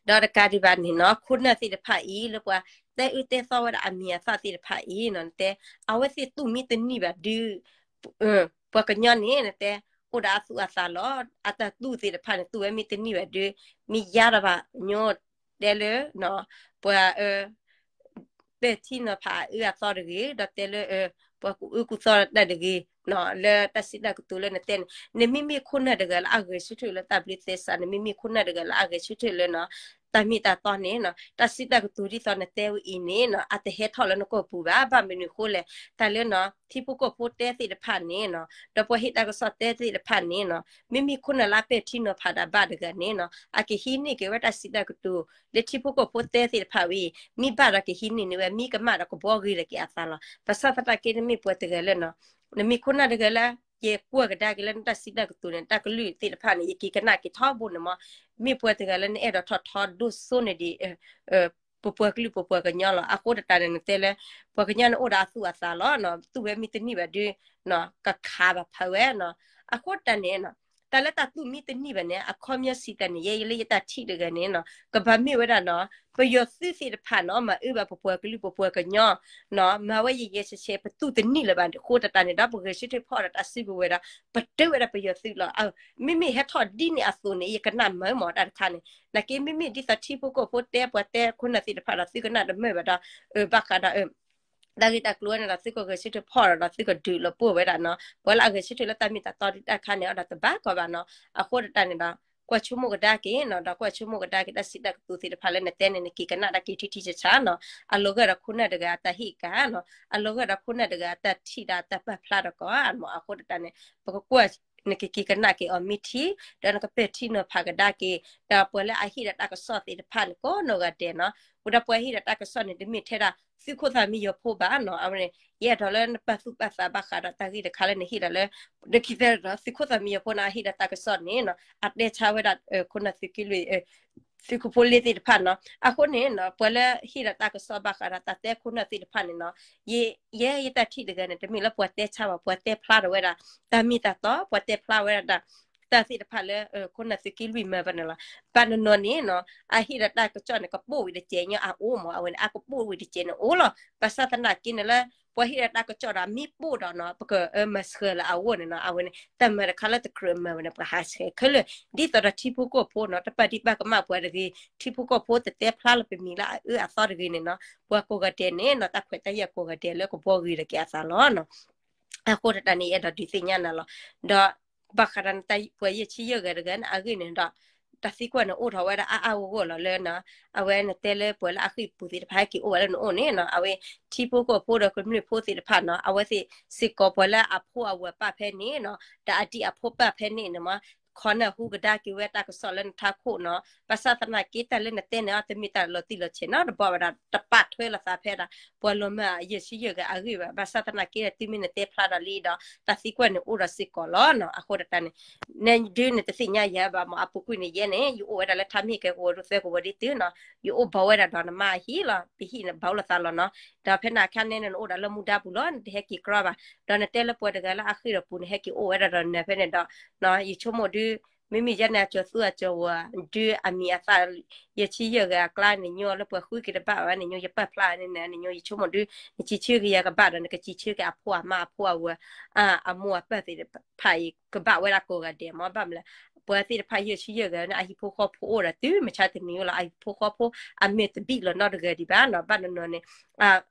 ဒီးတကးဒံးဘၣ်န့ၣ်နီၤ ခိၣ်နၢ်သ့ၣ်တဖၣ်အံၤ လၢပှၤတဲအၢတဲသီဝဲဒၣ်အမံၤအသၣ်သ့ၣ်တဖၣ်အံၤနီၤ နတဲ အဝဲသ့ၣ်တူၢ်မ့ၢ်တန့ၢ်ဘၣ်ဒုး ပှၤကညီန့ၣ် နတဲ အိၣ်ဒီးအသူၣ်အသးလီၤ. အတၢ်တူၢ်သ့ၣ်တဖၣ်န့ၣ် တူၢ်ဝဲမ့ၢ်တန့ၢ်ဘၣ်ဒုး မ့ၢ်ယါတဘၣ်ညီ တဲလၢ ပှၤ ပဲာ်ထံနီၤဖးအအၢအသီတဂ့ၤ, ဒီးတဲလၢ ပှၤကူၣ်အၢကူၣ်သီတၢ်တဂ့ၤ, လၢတၢ်စံးတၢ်ကတိၤလၢနတဲန့ၣ် နမ့မ့ၢ်ခိၣ်နၢ်တဂၤလၢအဂဲၤဆၢထၢၣ်လၢတၢ်ဘျုးသဲစး, နမ့မ့ၢ်ခိၣ်နၢ်တဂၤလၢအဂဲၤဆၢထၢၣ်လၢနီၤ တၢ်မ့ၢ်တၢ်တီန့ၣ်နီၤ တၢ်စံးတၢ်ကတိၤဒ်သိးနတဲဝဲအံၤန့ၣ်နီၤ အတဟဲထီၣ်လၢနကိာ်ပူၤဘၣ်. ဘၣ်မနုၤအဃိလဲၣ် တၢ်လၢနီၤ ထံဖိကီၢ်ဖိတဲသ့ၣ်တဖၣ်န့ၣ်နီၤ ဒီးပှၤဟ့ၣ်တၢ်ကစီၣ်တဲသ့ၣ်တဖၣ်န့ၣ်နီၤ မ့မ့ၢ်ခိၣ်နၢ်လၢအပဲာ်ထံနီၤဖးဒၣ်ဘၣ်တဂၤန့ၣ်နီၤ အကဟံးန့ၢ်က့ၤဝဲတၢ်စံးတၢ်ကတိၤ လၢထံဖိကီၢ်ဖိတဲသ့ၣ်တဖၣ်ဝဲအံၤ မ့ၢ်ဘၣ်ဒီးကဟံးန့ၢ်န့ၢ်ဝဲ မ့ၢ်ကမၣ်ဒီးကဘှီဂ့ၤဒီးက့ၤအသးလီၤ. ဘၣ်ဆၣ်သနာ်က့ နမ့ၢ်ပှၤတဂၤလၢနီၤ နမ့ၢ်ခိၣ်နၢ်တဂၤလၢ ယကွၢ်ကဒါက့ၤလၢနတၢ်စံးတၢ်ကတိၤန့ၣ် တၢ်ကလုၢ်သ့ၣ်တဖၣ်န့ၣ် ယက့ၤကနၣ်က့ၤထီဘိန့ၣ်မး မ့ၢ်ပှၤတဂၤလၢနအဲၣ်ဒိးထီၣ်ထီဒိၣ်စိန့ၣ်ဒံး ပပှၤကလုာ်ပပှၤကညီလီၤ. အဃိတၢ်န့ၣ် နတဲလၢ ပှၤကညီန့ၣ်အိၣ်ဒီးအသူၣ်အသးလီၤနီၤ သူၣ်ဝဲမ့ၢ်တန့ၢ်ဘၣ်ဒုး ကခးဘၣ်ဖးဝဲနီၤ. အဃိတၢ်န့ၣ်နီၤ တၢ်လၢတၢ်သူၣ်မ့ၢ်တန့ၢ်ဘၣ်န့ၣ် အခီပညီစံးတၢ်န့ၣ် ယဲယလၢယတၢ်ထံၣ်တဂၤန့ၣ်နီၤ ကဘၣ်မ့ၢ်ဝဲဒၣ်နီၤ ပယီၤသုးသ့ၣ်တဖၣ်နီၤ မၤအၢဘၣ်ပပှၤကလုာ်ပပှၤကညီ မၤဝဲယဲယဲဆဲးဆဲး ပသူၣ်တန့ၢ်လၢၤဘၣ်အဃိတၢ်န့ၣ်ဒီး ပဂဲၤဆၢထၢၣ်ဖီၣ်ဒီးတၢ်စုကဝဲၤဒီး ပတၢ်ဝဲဒၣ်ပယီၤသုးလီၤ. မ့မ့ၢ်ဟဲထီၣ်ဒ်န့ၣ်အသိးန့ၣ် ယကနၣ်မၤမးတၢ်တခါန့ၣ် နာ်က့မ့မ့ၢ်ဒ်သိးထံဖိကီၢ်ဖိတဲပှၤတဲခိၣ်နၢ်သ့ၣ်တဖၣ်ဒီး သုကနၣ်တမုာ်ဘၣ်ဒီး ဘၣ်ဃးဒီး တၢ်ဂ့ၢ်တၢ်ကျိၤဝဲန့ၣ်ဒီး သုကဂဲၤဆၢထၢၣ်ဖီၣ်ဒီး သုကဒုးလီၤပှိၢ်ဝဲဒၣ်နီၤ ပှၤလၢအဂဲၤဆၢထၢၣ်လၢတၢ်မ့ၢ်တၢ်တီဒုးတၢ်ခါန့ၣ် အဒီးတဘၣ်ကီးဘၣ်နီၤ. အဃိတၢ်န့ၣ်ဒီး ကွၢ်ဆိကမိၣ်ကဒါက့ၤနီၤ ဒီးကွၢ်ဆိကမိၣ်ကဒါက့ၤ တၢ်စံးတၢ်ကတိၤသ့ၣ်တဖၣ်လၢနတဲန့ၣ် နက့ၤကနၣ်တၢ်က့ၤထံထံဆးဆးနီၤ အလီၤဂာ်ဒီးခိၣ်နၢ်တဂၤအတၢ်ဟ့ၣ်ကၤနီၤ အလီၤဂာ်ဒီးခိၣ်နၢ်တဂၤအတၢ်ထံၣ်ဒီးအတၢ်ပာ်ဖျါဒီးကီးမး အဃိတၢ်န့ၣ် ပကကွၢ် နကက့ၤကနၣ်က့ၤအီၤမ့ၢ်ထံ ဒီးနကပဲာ်ထံနီၤဖးကဒါက့ၤ ဒီးပှၤလၢအဟ့ၣ်ဒီးတၢ်ကစီၣ်သ့ၣ်တဖၣ်န့ၣ် ကိးနီၢ်ဂၤဒဲးနီၤ ဝဲဒီးပှၤဟ့ၣ်ဒီးတၢ်ကစီၣ်န့ၣ် တမ့ၢ်ထဲဒၣ် သုးခိၣ်သၣ်မံယီၤဖိဘၣ်နီၤ အဝဲန့ၣ် ယအဲၣ်ဒိးလၢနပာ်သူၣ်ပာ်သးဘၣ်ဃးဒီးတၢ်ဂ့ၢ်တခါလၢနဟ့ၣ်ဒီးလၢ နက့ၤတဲဒီး သုးခိၣ်သၣ်မံယီၤဖိန့ၣ် အဟ့ၣ်ဒီးတၢ်ကစီၣ်န့ၣ်နီၤ အတဲဆါဝဲဒၣ် ခိၣ်နၢ်သုးက့လွံၢ် သုးခိၣ်ဖိလ့သ့ၣ်တဖၣ်နီၤ အဃိန့ၣ်နီၤ ပှၤလၢဟ့ၣ်ဒီးတၢ်ကစီၣ်ဘၣ်ဃးဒီးတၢ်တဲခိၣ်နၢ်သ့ၣ်တဖၣ်န့ၣ်နီၤ ယဲယတၢ်ထံၣ်တဂၤန့ၣ် တမ့ၢ်လၢပှၤတဲဆါဘၣ် ပှၤတဲဖျါထီၣ်ဝဲဒၣ် တၢ်မ့ၢ်တၢ်တီ ပှၤတဲဖျါဝဲဒၣ် တၢ်သ့ၣ်တဖၣ်လၢ ခိၣ်နၢ်သုးက့လွံၢ်မၤဘၣ်န့ၣ်လီၤ. ဘၣ်နီၢ်နီၢ်န့ၣ်နီၤ အဟ့ၣ်ဒီးတၢ်ကစီၣ်န့ၣ် ကပိာ်ဝံၤတကဲးညီအအိၣ်မး အဝဲန့ၣ် အကပိာ်ဝံၤတကဲးန့ၣ်အိၣ်လီၤ. ဘၣ်ဆၣ်သနာ်က့န့ၣ်လၢ ပှၤဟ့ၣ်ဒီးတၢ်ကစီၣ်ဒီး မ့ၢ်ပိာ်ဒီးနီၤ ပကမၤဆှၢလၢအဂီၢ်န့ၣ်နီၤ အဝဲန့ၣ် တၢ်မၤတခါလၢတကြၢးမၤဝဲန့ၣ် ပှၤဟးဆှဲးခဲလၢာ် ဒ်သိးဒီးထံဖိကီၢ်ဖိနီၤ တပာ်ဒံးပာ်ကမၣ်ပှၤတဂ့ၤ ထံဖိကီၢ်ဖိတတဲဖျါလၢပမံၤလၢအအၢအသီတဂ့ၤန့ၣ်နီၤ ပှၤကိးဂၤဒဲးန့ၣ်နီၤ တၢ်ခွဲးတၢ်ယာ်ကိးဂၤဒဲးလၢကဘှီဂ့ၤဒီးက့ၤအသးလီၤနီၤ အဃိတၢ်န့ၣ် ယအဲၣ်ဒိးဒုးသ့ၣ်ညါနၤလီၤ. ဒီးဘၣ်ဃးဒီးနတၢ်ပှၤယဲၢ်ဆံယဲၢ်ဂၤတဂၤန့ၣ် အဂ့ၢ်န့ၣ်ဒီး တၢ်သံကွၢ်န့ၣ်အိၣ်ထီၣ်ဝဲဒၣ်အါအါဂီၢ်ဂီၢ်လီၤလၢနီၤ အဝဲနတဲလၢပှၤလၢအဃံပူၤသ့ၣ်တဖၣ်ဟဲက့ၤအိၣ်ဝဲလၢနအိၣ်န့ၣ်နီၤ အဝဲထံဖိကီၢ်ဖိဒီးကမျၢၢ်ဖိသ့ၣ်တဖၣ်နီၤ အဝဲသ့ၣ်စ့ၢ်ကီးပှၤလၢအဖိအဝၤပာ်ဖဲန့ၣ်နီၤ ဒီးအဒံၣ်အဖိပာ်ဖဲန့ၣ်န့ၣ်မး ခီနၢ်ဟူကဒါက့ၤဝဲတၢ်ကစီၣ်လၢနထးခိၣ်နီၤ ဘၣ်ဆၣ်သနာ်က့တၢ်လၢနတဲန့ၣ် တမ့ၢ်တၢ်လီၤတံၢ်လီၤဆဲးနီတဘီဘၣ်ဒီး တပာ်ထွဲလိာ်သးဖဲဒၣ် ပှၤလီၤမၢ်ယဲၢ်ဆံယဲၢ်ဂၤအဂ့ၢ်ဘၣ်. ဘၣ်ဆၣ်သနာ်က့ဒီး တုၤမ့ၢ်နတဲဖျါဒီးလံဒီး တၢ်သံကွၢ်န့ၣ်အိၣ်ဒီးစ့ၢ်ကီးလီၤနီၤ အဃိတၢ်န့ၣ် နဒုးနတသ့ၣ်ညါယၤဘၣ်မး အပူၤကွံာ်န့ၣ် ယဲန့ၣ် ယအိၣ်ဝဲဒၣ်လၢထါမ့ၢ်ကဲကဝီၤဒိၣ်သၢကဝီၤဒ်တုနီၤ ယအိၣ်ဘၣ်ဝဲဒၣ်ဒီးနမါအဟံၣ်လီၤ ပဟံၣ်န့ၣ်ဘၣ်အိၣ်လိာ်သးလီၤနီၤ ဒီးဖဲန့ၣ်အခါန့ၣ် နအိၣ်ဒီးလၢမူဒါပူၤလီၤ နတဟဲက့ၤကြီဘၣ် ဒီးနတဲလၢပှၤတဂၤလၢအဃံဒီးပူၤန့ၣ် ဟဲက့ၤအိၣ်ဝဲဒၣ်ဒီးနၤဖဲန့ၣ်ဒီး ယဆိကမိၣ်ဒုး မ့မ့ၢ်ယဲန့ၣ် အကၠီၤသူအကၠီၤဝၤ ဒုးအမံၤအသၣ် ယဲၢ်ဆံယဲၢ်ဂၤအကျါန့ၣ် ညီလၢပှၤဃုက့ၤတဘၣ်ဝဲန့ၣ် ညီယပာ်ဖျါန့ၣ်န့ၣ် ညီယဆိကမိၣ်ဒုး နစံးဆၢက့ၤယၤကဘၣ်ဒီး နကစံးဆၢက့ၤအဖိအမါအဖိအဝၤ အမိၢ်အပၢ်သ့ၣ်တဖၣ်အံၤ ကဘၣ်ဝဲဒၣ်ကိးဂၤဒဲးမး ဘၣ်မနုၤလဲၣ် ပှၤသ့ၣ်တဖၣ်ယဲၢ်ဆံယဲၢ်ဂၤန့ၣ် အဟံၣ်ဖိဃီဖိအိၣ်ဒီးတုၤမုၢ်ဆါတနံၤလီၤ အဟံၣ်ဖိဃီဖိအမဲာ်တဘံၣ်လီၤနီတဂၤဒံးဘၣ်နီၤ ဘၣ်နီၢ်နီၢ်န့ၣ်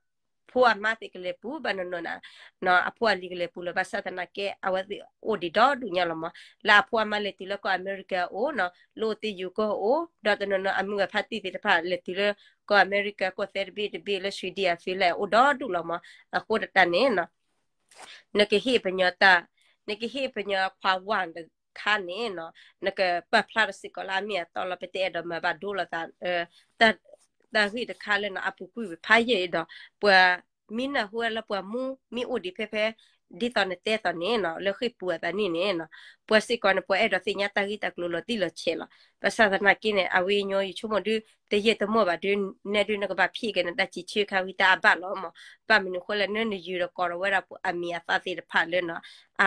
ဖိအမါသ့ၣ်ကလဲၤပူၤ ဘၣ်နီၢ်နီၢ်န့ၣ် အဖိအလံၤကလဲၤပူၤလီၤ ဘၣ်ဆၣ်သနာ်က့ အဝဲသ့ၣ်အိၣ်ဒံးဒီဒူၣ်ညါလီၤမး လၢအဖိအမါလဲၤတုၤလၢကီၢ်အမဲရကၤအအိၣ်နီၤ လၢအိၣ်သ့ၣ်ယူၤကီၢ်အအိၣ် ဒီးတနီၤနီၤအမုၢ်ဂၤဖါတံၢ်သ့ၣ်တဖၣ်လဲၤတုၤလၢ ကီၢ်အမဲရကၤ ကီၢ်သဲတဘ့ၣ်တဘ့ၣ်လၢ Sweden အဖံလၢအိၣ်ဒီဒူၣ်လီၤမး အဃိတၢ်န့ၣ်နီၤ နကဟ့ၣ်ပညီတၢ် နကဟ့ၣ်ပညီခွါဝါတခါန့ၣ်နီၤ နကပာ်ဖျါထီၣ်စ့ၢ်ကီးလၢအမ့ၢ်အတီလီၤ ပတအဲၣ်ဒိးမၤဘၣ်ဒိလိာ်သး တၢ်ဂ့ၢ်တခါလၢနီၤ အပူၤကွံာ်ဖးယံာ်ဒီး ပှၤမ့ၢ်နၢ်ဟူဝဲလၢပှၤမူမ့ၢ်အိၣ်ဒံးဖဲဖဲ ဒ်သိးနတဲသိးန့ၣ်နီၤ လၢဃ့ၢ်ပူၤအသးန့ၣ်န့ၣ်နီၤ ပှၤစ့ၢ်ကီးန့ၣ် ပှၤအဲၣ်ဒိးသ့ၣ်ညါတၢ်ဂ့ၢ်တၢ်ကျိၤလီၤတံၢ်လီၤဆဲးလီၤ ဘၣ်ဆၣ်သနာ်က့န့ၣ် အဝဲညီယဆိကမိၣ်ဒုး တယံာ်တမီၢ်ဘၣ်ဒုး နဲဒုးနကဘၣ်ဖံးက့ၤနတၢ်စံးဆၢခါဝံၤတၢ်အဘၣ်လီၤမး ဘၣ်မနုၤအဃိလဲၣ် နနယူၤဒီးကိးထီၣ်ဝဲဒၣ်အမံၤအသၣ်သ့ၣ်တဖၣ်လၢနီၤ အ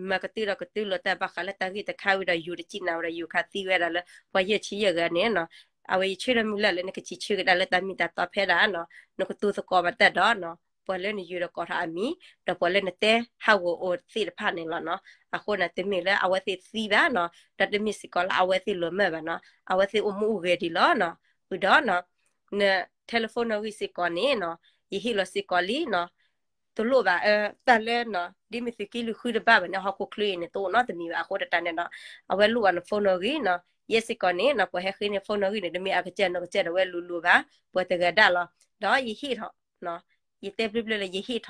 မၤကတုၤဒီးကတုၤလီၤတၢ်ဘၣ်ဃးလၢတၢ်ဂ့ၢ်တခါဝံၤဒီး ယူၤတစံၣ်နၤဝဲဒီး ယူၤခးသံဝဲဒၣ်လၢ ပှၤယဲၢ်ဆံယဲၢ်ဂၤန့ၣ်နီၤ အဝဲယဆၢထၢၣ်မုၢ်လၢ်လၢနကစံးဆၢကဒါလၢတၢ်မ့ၢ်တၢ်တီဖဲဒၣ်နီၤ နကတိၤသကိးဘၣ်တၢ်ဒီးနီၤ ပှၤလၢနယူၤဒီးကိးထီၣ်အမံၤ ဒီးပှၤလၢနတဲဟးဂီၤအီၤသ့ၣ်တဖၣ်န့ၣ်လီၤနီၤ အဃိန့ၣ် တမ့ၢ်လၢအဝဲသ့ၣ်သံဘၣ်နီၤ ဒီးတမ့ၢ်စ့ၢ်ကီးလၢအဝဲသ့ၣ်လီၤမၢ်ဘၣ်နီၤ အဝဲသ့ၣ်အိၣ်မူအိၣ်ဂဲၤဒံးလီၤနီၤ ဝံၤဒီးနီၤ န telephone နီၣ်ဂံၢ်စ့ၢ်ကီးန့ၣ်နီၤ ယဟ့ၣ်လီၤစ့ၢ်ကီးလံနီၤ တလိၣ်ဘၣ် တၢ်လၢနီၤ ဒ်မ့ၢ်သုးက့လွံၢ်ဃုတဘၣ်ဘၣ်န့ၣ် ဟီၣ်ခိၣ်ချၢအံၤန့ၣ် တအိၣ်နီတမံၤဘၣ် အဃိတၢ်န့ၣ်ဒီး အဝဲလိၣ်ဘၣ်န phone နီၣ်ဂံၢ်နီၤ ယဲစ့ၢ်ကီးန့ၣ်နီၤ ပှၤဟဲဃ့န့ၢ် phone နီၣ်ဂံၢ်န့ၣ် တမ့ၢ်အကစၢ်နီၢ်ကစၢ်ဒီးဝဲလူၤလူၤဘၣ် ပှၤတဂၤဒၣ်လီၤ. ဒီးယဟ့ၣ်ထီၣ် ယတဲဘျုးဘျုးလၢယဟ့ၣ်ထီၣ်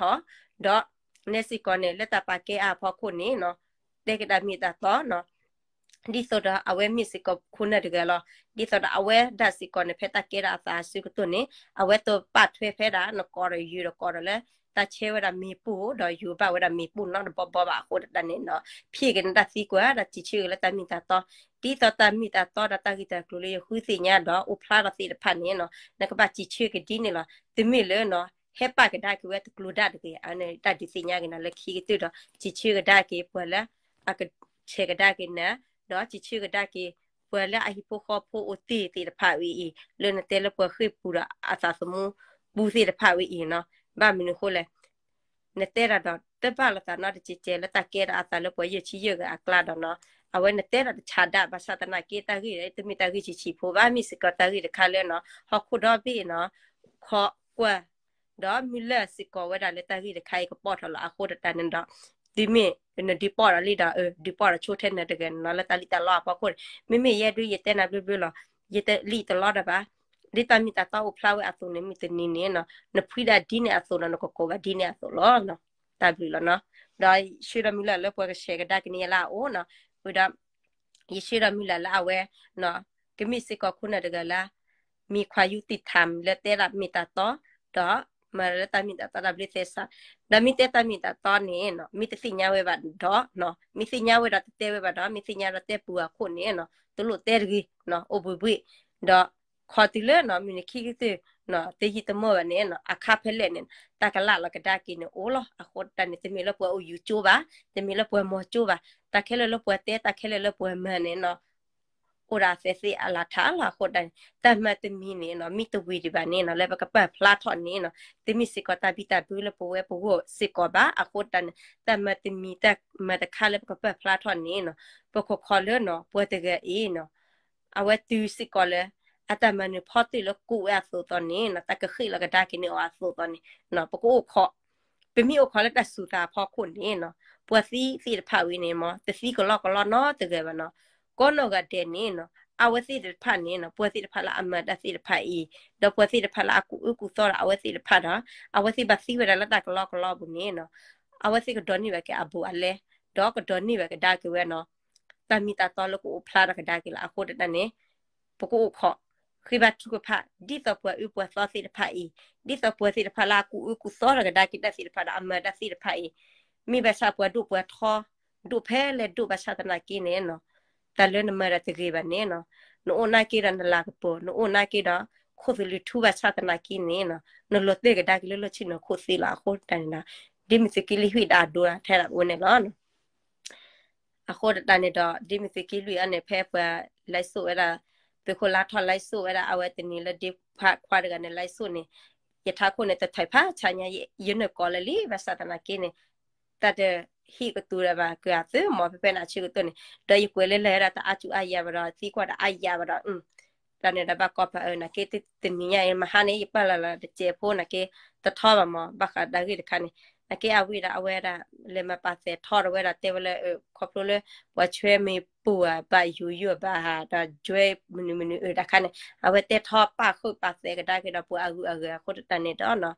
ဒီး နဲစ့ၢ်ကီးန့ၣ် လၢတၢ်ပာ်ကဲအါအဖီခိၣ်န့ၣ်နီၤ တဲကဒါမ့ၢ်တၢ်တီနီၤ ဒ်သိးဒီးအဝဲမ့ၢ်စ့ၢ်ကီးခိၣ်နၢ်တဂၤလီၤ. ဒ်သိးဒီးအဝဲဒၣ်စ့ၢ်ကီးန့ၣ် ဖဲတၢ်ကဲထီၣ်အသးအစုကတိၢ်န့ၣ် အဝဲတပာ်ထွဲဖဲဒၣ် နကိးဒီးယုာ်ဒီးကိးဒီးလၢ တၢ်ဆဲးဝဲဒၣ်မ့ၢ်ပူၤ ဒီးယုာ်ဘၣ်ဝဲဒၣ်မ့ၢ်ပူၤနီတဘီဘီဘၣ်အဃိတၢ်န့ၣ်နီၤ ဖံးက့ၤန့ၣ်တၢ်သံကွၢ် တၢ်စံးဆၢက့ၤလၢတၢ်မ့ၢ်တၢ်တီ ဒ်သိးတၢ်မ့ၢ်တၢ်တီဒီးတၢ်ဂ့ၢ်တၢ်ကျိၤလၢယဃုသ့ၣ်ညါဒီးအိၣ်ဖျါထီၣ်သ့ၣ်တဖၣ်န့ၣ်နီၤ နကဘၣ်စံးဆၢက့ၤဒ်န့ၣ်လီၤ. တမ့ၢ်လၢနီၤ ဟဲပာ်ကဒါက့ၤဝဲတကျိၤဒၣ်တဂ့ၤ အန့ၣ်တၢ်ဒုးသ့ၣ်ညါက့ၤနၤလၢခံကတၢၢ်ဒီး စံးဆၢကဒါက့ၤပှၤလၢ အကဆဲးကဒါက့ၤနၤ ဒီးစံးဆၢကဒါက့ၤ ပှၤလၢအဟံၣ်ဖိဃီဖိအိၣ်တ့ၢ်သ့ၣ်တဖၣ်ဝဲအံၤ လၢနတဲလၢပှၤဃ့ၢ်ပူၤဒီးအသးသမူပူၤသ့ၣ်တဖၣ်ဝဲအံၤနီၤ ဘၣ်မနုၤအဃိလဲၣ် နတဲဒၣ်ဒီးတဘၣ်လိာ်သးနီတကဲးကဲးလၢတၢ်ကဲထီၣ်အသးလၢပှၤယဲၢ်ဆံယဲၢ်ဂၤအကျါဒီးနီၤ အဝဲနတဲဒၣ်တဆးဒၣ် ဘၣ်ဆၣ်သနာ်က့တၢ်ဂ့ၢ်တမ့ၢ်တၢ်ဂ့ၢ်ဆံးဆံးဖိဘၣ် မ့ၢ်စ့ၢ်ကီးတၢ်ဂ့ၢ်တခါလၢနီၤ ဟီၣ်ခိၣ်ဒီဘ့ၣ်နီၤ ခိးကွၢ် ဒီးမုၢ်လၢ်စ့ၢ်ကီးဝဲဒၣ်လၢတၢ်ဂ့ၢ်တခါအံၤကပီၢ်ထီၣ်လီၤ အဃိတၢ်န့ၣ်ဒီး သုမ့ၢ်နဒုးပီၢ်ဒီးလံဒီး ဒုးပီၢ်ဒီးဆိထဲနၤတဂၤန့ၣ်နီၤ လၢတၢ်လံၣ်တၢ်လီအဖီခိၣ်န့ၣ် မ့မ့ၢ်ယဲဒုးယတဲနၤဘျုးဘျုးလီၤ ယတလံၣ်တလီဒီးဘၣ် ဒ်တၢ်မ့ၢ်တၢ်တီအိၣ်ဖျါဝဲအသိးန့ၣ် မုၢ်တနံၤန့ၣ်နီၤ နဖှံဒၣ်ဒ်န့ၣ်အသိးဒီး နကကိးဘၣ်ဒ်န့ၣ်အသိးလီၤ တၢ်ဘျုးလီၤနီၤ ဒီးယဆၢဒီးမုၢ်လၢ်လၢပှၤကဆဲးကဒါက့ၤန့ၢ်ယၤလၢအအိၣ်နီၤ ဝံၤဒီး ယဆၢဒီးမုၢ်လၢ်လၢအဝဲ ကမ့ၢ်စ့ၢ်ကီးခိၣ်နၢ်တဂၤလၢ မ့ၢ်ခွါယူတံၢ်ထၢမ် လၢတဲဒၣ်မ့ၢ်တၢ်တီ ဒီးမၤလၢတၢ်မ့ၢ်တၢ်တီတၢ်ဘျုးသဲစး ဒီးမ့ၢ်တဲတၢ်မ့ၢ်တၢ်တီန့ၣ်နီၤ မ့ၢ်တသ့ၣ်ညါဝဲဘၣ်ဒီး မ့ၢ်သ့ၣ်ညါဝဲဒီးတတဲဝဲဘၣ်ဒီး မ့ၢ်သ့ၣ်ညါဒီးတဲပူၤအခိၣ်န့ၣ်နီၤ တလိၣ်တဲတဂ့ၤ အိၣ်ဘှံးဘှံး ဒီးခီတုၤလၢနီၤ မုၢ်နံၤခံကတၢၢ် တယံာ်တမီၢ်ဘၣ်န့ၣ်နီၤ အခါဖဲလဲၣ်န့ၣ် တၢ်ကလၢ်လီၤကဒါက့ၤန့ၣ်အိၣ်လီၤ အဃိတၢ်န့ၣ် တမ့ၢ်လၢပှၤအိၣ်ယူၤကၠိဘၣ် တမ့ၢ်လၢပှၤမီၤကၠိဘၣ် တၢ်ခဲလၢာ်လၢပှၤတဲ တၢ်ခဲလၢာ်လၢပှၤမၤန့ၣ်နီၤ အိၣ်ဒၣ်သဲးသ့ၣ်အလၢ်ထးလီၤ အဃိတၢ်န့ၣ် တၢ်မၤတမံၤန့ၣ်နီၤ မ့ၢ်တဝံၤဒံးဘၣ်န့ၣ်နီၤ လၢပကပာ်ဖျါထီၣ်န့ၣ်နီၤ တမ့ၢ်စ့ၢ်ကီးတၢ်ဘံၣ်တၢ်ဘၢလၢပဝဲပဂီၢ်စ့ၢ်ကီးဘၣ် အဃိတၢ်န့ၣ် တၢ်မၤတမံၤတၢ်မၤတခါလၢပကပာ်ဖျါထီၣ်န့ၣ်နီၤ ပခိးခီလၢနီၤ ပှၤတဂၤအံၤနီၤ အဝဲတုၤစ့ၢ်ကီးလၢ အတၢ်မၤနၢၤဖီတၢၣ်လၢကူးဝဲအသိးသိးန့ၣ်နီၤ တၢ်ကဃ့ၢ်လီၤကဒါက့ၤန့ၢ်အီၤအသိးသိးန့ၣ်နီၤ ပကအိၣ်ခိး ပမ့ၢ်အိၣ်ခိးလၢတၢ်စူၤသးအဖီခိၣ်န့ၣ်နီၤ ပှၤသံသ့ၣ်တဖၣ်ဝဲန့ၣ်မ့ၢ် တသံကလီကလီနီတဂၤဘၣ်နီၤ ကိးနီၢ်ဂၤဒဲးန့ၣ်နီၤ အဝဲသ့ၣ်တဖၣ်န့ၣ်နီၤ ပှၤသ့ၣ်တဖၣ်လၢအမၤတၢ်သ့ၣ်တဖၣ်အံၤ ဒီးပှၤသ့ၣ်တဖၣ်လၢအကူးအုကူးသီဒီးအဝဲသ့ၣ်တဖၣ်ဒီး အဝဲသ့ၣ်ဘၣ်သံဝဲဒၣ်လၢတၢ်ကလီကလီပူၤန့ၣ်နီၤ အဝဲသ့ၣ်ကဒိးန့ၢ်ဘၣ်က့ၤအဘူးအလဲ ဒီးကဒိးန့ၢ်ဘၣ်ကဒါက့ၤဝဲနီၤ တၢ်မ့ၢ်တၢ်တီလၢကအိၣ်ဖျါထီၣ်ကဒါက့ၤလီၤ အဃိတၢ်န့ၣ် ပကအိၣ်ခိး ဃ့ဘါထုကဖၣ် ဒ်သိးပှၤအုးပှၤသီသ့ၣ်တဖၣ်အံၤ ဒ်သိးပှၤသ့ၣ်တဖၣ်လၢအကူးအုကူးသီထီၣ်ကဒါက့ၤတၢ်သ့ၣ်တဖၣ်ဒီးအမၤတၢ်သ့ၣ်တဖၣ်အံၤ မ့ၢ်ဘၣ်ဆၣ်ပှၤဒိၣ်ပှၤထီ ဒိၣ်ဖဲလဲၣ်ဒိၣ်ဘၣ်ဆၣ်သနာ်က့န့ၣ်နီၤ တၢ်လၢနမၤတၢ်တဂ့ၤဘၣ်န့ၣ်နီၤ နအိၣ်နာ်က့ဒီးနလၤကပီၤ နအိၣ်နာ်က့ဒီး ခိၣ်သလုးထူဘၣ်ဆၣ်သနာ်က့န့ၣ်နီၤ နလီၤတဲာ်ကဒါက့ၤလၢလီၢ်ဆ့ၣ်နီၤခိၣ်သ့လီၤ အဃိတၢ်န့ၣ်ဒီး ဒ်မ့ၢ်သုးက့လွံၢ်ဟ့ၣ်ဒၣ်အဒိဒၣ်ထဲဒၣ်အဝဲန့ၣ်လီၤ အဃိတၢ်န့ၣ်ဒီး ဒ်မ့ၢ်သုးက့လွံၢ်အံၤန့ၣ် ဖဲပှၤ live show ဝဲဒၣ် သုးခိၣ်လါထီၣ် live show ဝဲဒၣ် အဝဲတနံၤလၢဒ့ခွါခွါတဂၤန့ၣ် live show န့ၣ် ယထးခိၣ်န့ၣ် တထံၣ်ဖးဆါညါ ယနၢ်ကိးလၢလံ ဘၣ်ဆၣ်သနာ်က့န့ၣ် တၢ်တဟ့ၣ်ကတိၤဒၣ်ဘၣ် ကၢ်သုမီၤ ဖဲဖဲန့ၣ်အဆၢကတီၢ်န့ၣ် ဒီးယကွဲးလၢလၢာ်ဝဲဒၣ်တၢ်အါစူၤအါယၤဘၣ်ဒီး သံကွၢ်တၢ်အါယၤဘၣ်ဒီး တၢ်န့ၣ်ဒီးဘၣ်ကိးပာ်အၢ နာ်က့ တနံၤညါအံၤ မဟါန့ၣ် ယပာ်လီၤလီၤတစဲးဖိ နာ်က့ တထီဘၣ်မီၤ ဘၣ်ဃးတၢ်ဂ့ၢ်တခါန့ၣ် နာ်က့အဝံၣ်ဒီးအဝဲဒၣ် လဲၤမၤပာ်သဲးထီဒီးဝဲဒၣ်တဲဝဲလၢ ခီဖျိလၢ ပှၤဆွဲမ့ၢ်ပူၤဘၣ် ယူးယီၣ်ဘၣ်ဟး ဒီး join မနုၤမနုၤအၢ တၢ်ခါန့ၣ် အဝဲတဲထီပာ်ဃုာ်ပာ်သဲးကဒါက့ၤဒီးပှၤအဂုၤအဂၤအဃိတၢ်န့ၣ်ဒီး